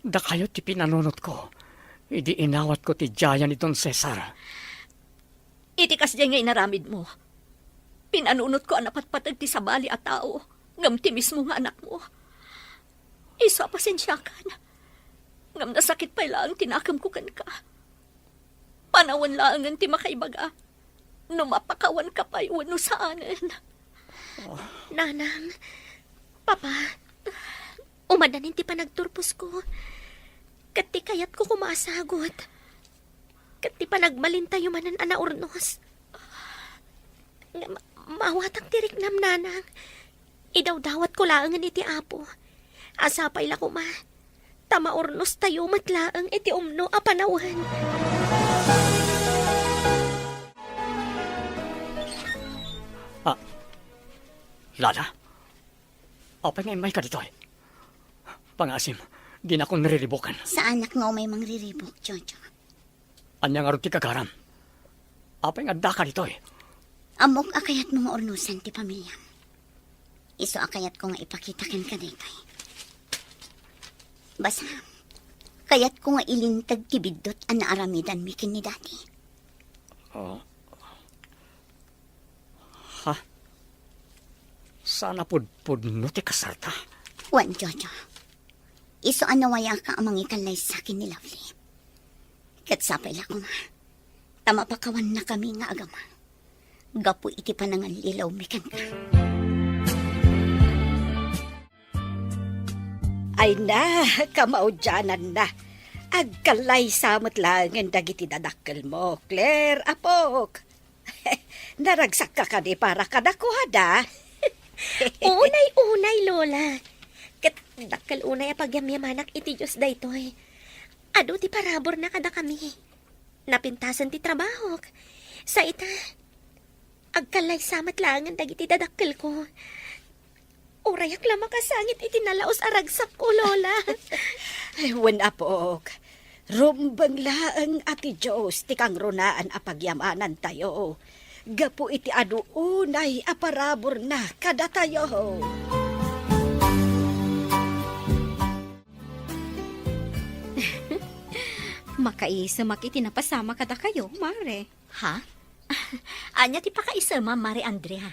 dakayo ti pinanunotko idi inawatko ti diayan ni Don Cesar. Iti kasdiay nga inaramidmo, pinanunotko a napatpateg ti sabali a tao ngem ti mismo nga anakmo. Isu a pasensiakan, ngem nasakit pay laeng ti nakemko kenka. Panawen laengen ti makaibaga no mapakawanka pay wenno saanen. Nanang, Papa, umaddanin ti panagturposko, ket ti kayatko koma a sagut, ket ti panagbalintayo manen a naurnos. Nga ma-, maawatak ti riknam, Nanang. Idawdawatko laengen iti Apo a sapay la koma ta maurnostayo met laeng iti umno a panawen. Ah, Lala, apay nga immayka ditoy? Pangaasim, dinakon riribuken. Saanak nga umay mangriribuk, Jojo. Ania ngarud ti gagaram? Apay nga addaka ditoy? Ammok a kayatmo nga urnosen ti pamiliam. Isu a kayatko nga ipakita kenka daytoy. Basta, kayatko nga ilinteg ti biddut a naaramidanmi ken ni Daddy. Ah. Ha? Saan a pudpudno ti kasarta? Wen, Jojo. Isu a nawayaka a mangikallaysa ken ni Lovely. Ket sapay la koma ta mapakawannakami nga agama gapu iti panangallilawmi kenka. Ay na, kamaudiananna. Agkallaysa met laengen dagiti dadakkelmo, Claire, apok. Naragsakka kadi para kadakuada? Unay-unay, Lola. Ket dakkel unay a pagyamyamanak iti Dios daytoy. Adu ti paraburna kadakami. Napintasen ti trabahok. Sa ita, agkallaysa met laengen dagiti dadakkelko. Urayak la makasangit iti nalaus a ragsakko, Lola. Ay, wen, apok. Rumbeng laeng a ti Dios ti kangrunaan a pagyamanantayo gapu iti adu unay a paraburna kadatayo. Makaisemak iti napasama kadakayo, Mare. Ha? Ania ti pakaisemam, Mare Andrea?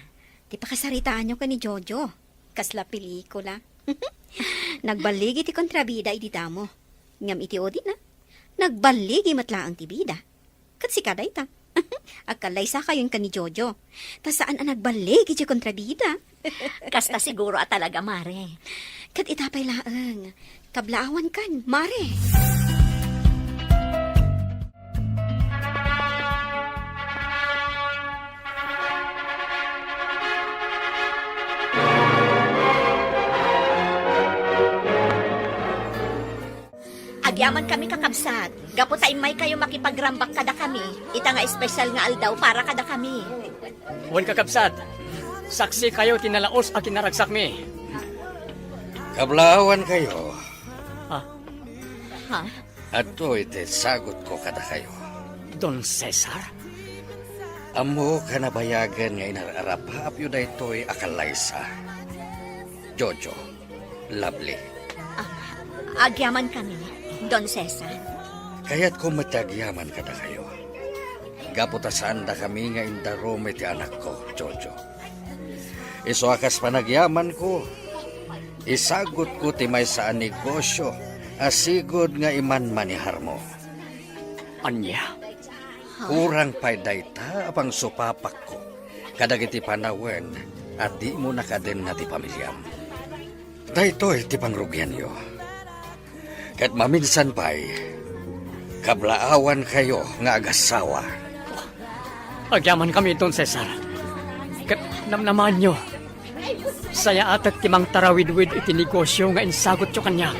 Ti pakasaritaanyo ken ni Jojo. Kasla pelikula. Nagballigi ti kontrabida idi damo. Ngem iti udina, nagballigi met laeng ti bida. Ket sika dayta. Agkallaysakayon ken ni Jojo. Ta saan a nagballigi ti kontrabida. Kasta siguro a talaga, Mare. Ket ita pay laeng, kablaawankan, Mare. Agyamankami, kakabsat, gapu ta immaykayo makipagrambak kadakami ita nga espesyal nga aldaw para kadakami. Wen, kakabsat, saksikayo ti nalaus a kinaragsakmi. Kablaawankayo. Ha? Ha? Adtoy ti sagutko kadakayo. Don Cesar? Ammok a nabayagen nga inar-arapaapyo daytoy a kallaysa. Jojo, Lovely. Ah, agyamankami, Don Cesar. Kayatko met ti agyaman kadakayo. Gapu ta saandakami nga indarum iti anakko, Jojo. Isu a kas panagyamanko, isagutko ti maysa a negosio a sigud nga imanmaneharmo. Ania? Kurang pay dayta a pangsupapakko kadagiti panawen a dimo nakadenna ti pamiliam. Daytoy ti pangrugianyo. Ket maminsan pay, kablaawankayo nga agasawa. Agyamankami, Don Cesar. Ket namnamaanyo, sayaatek ti mangtarawidwid iti negosio nga insagutyo kaniak.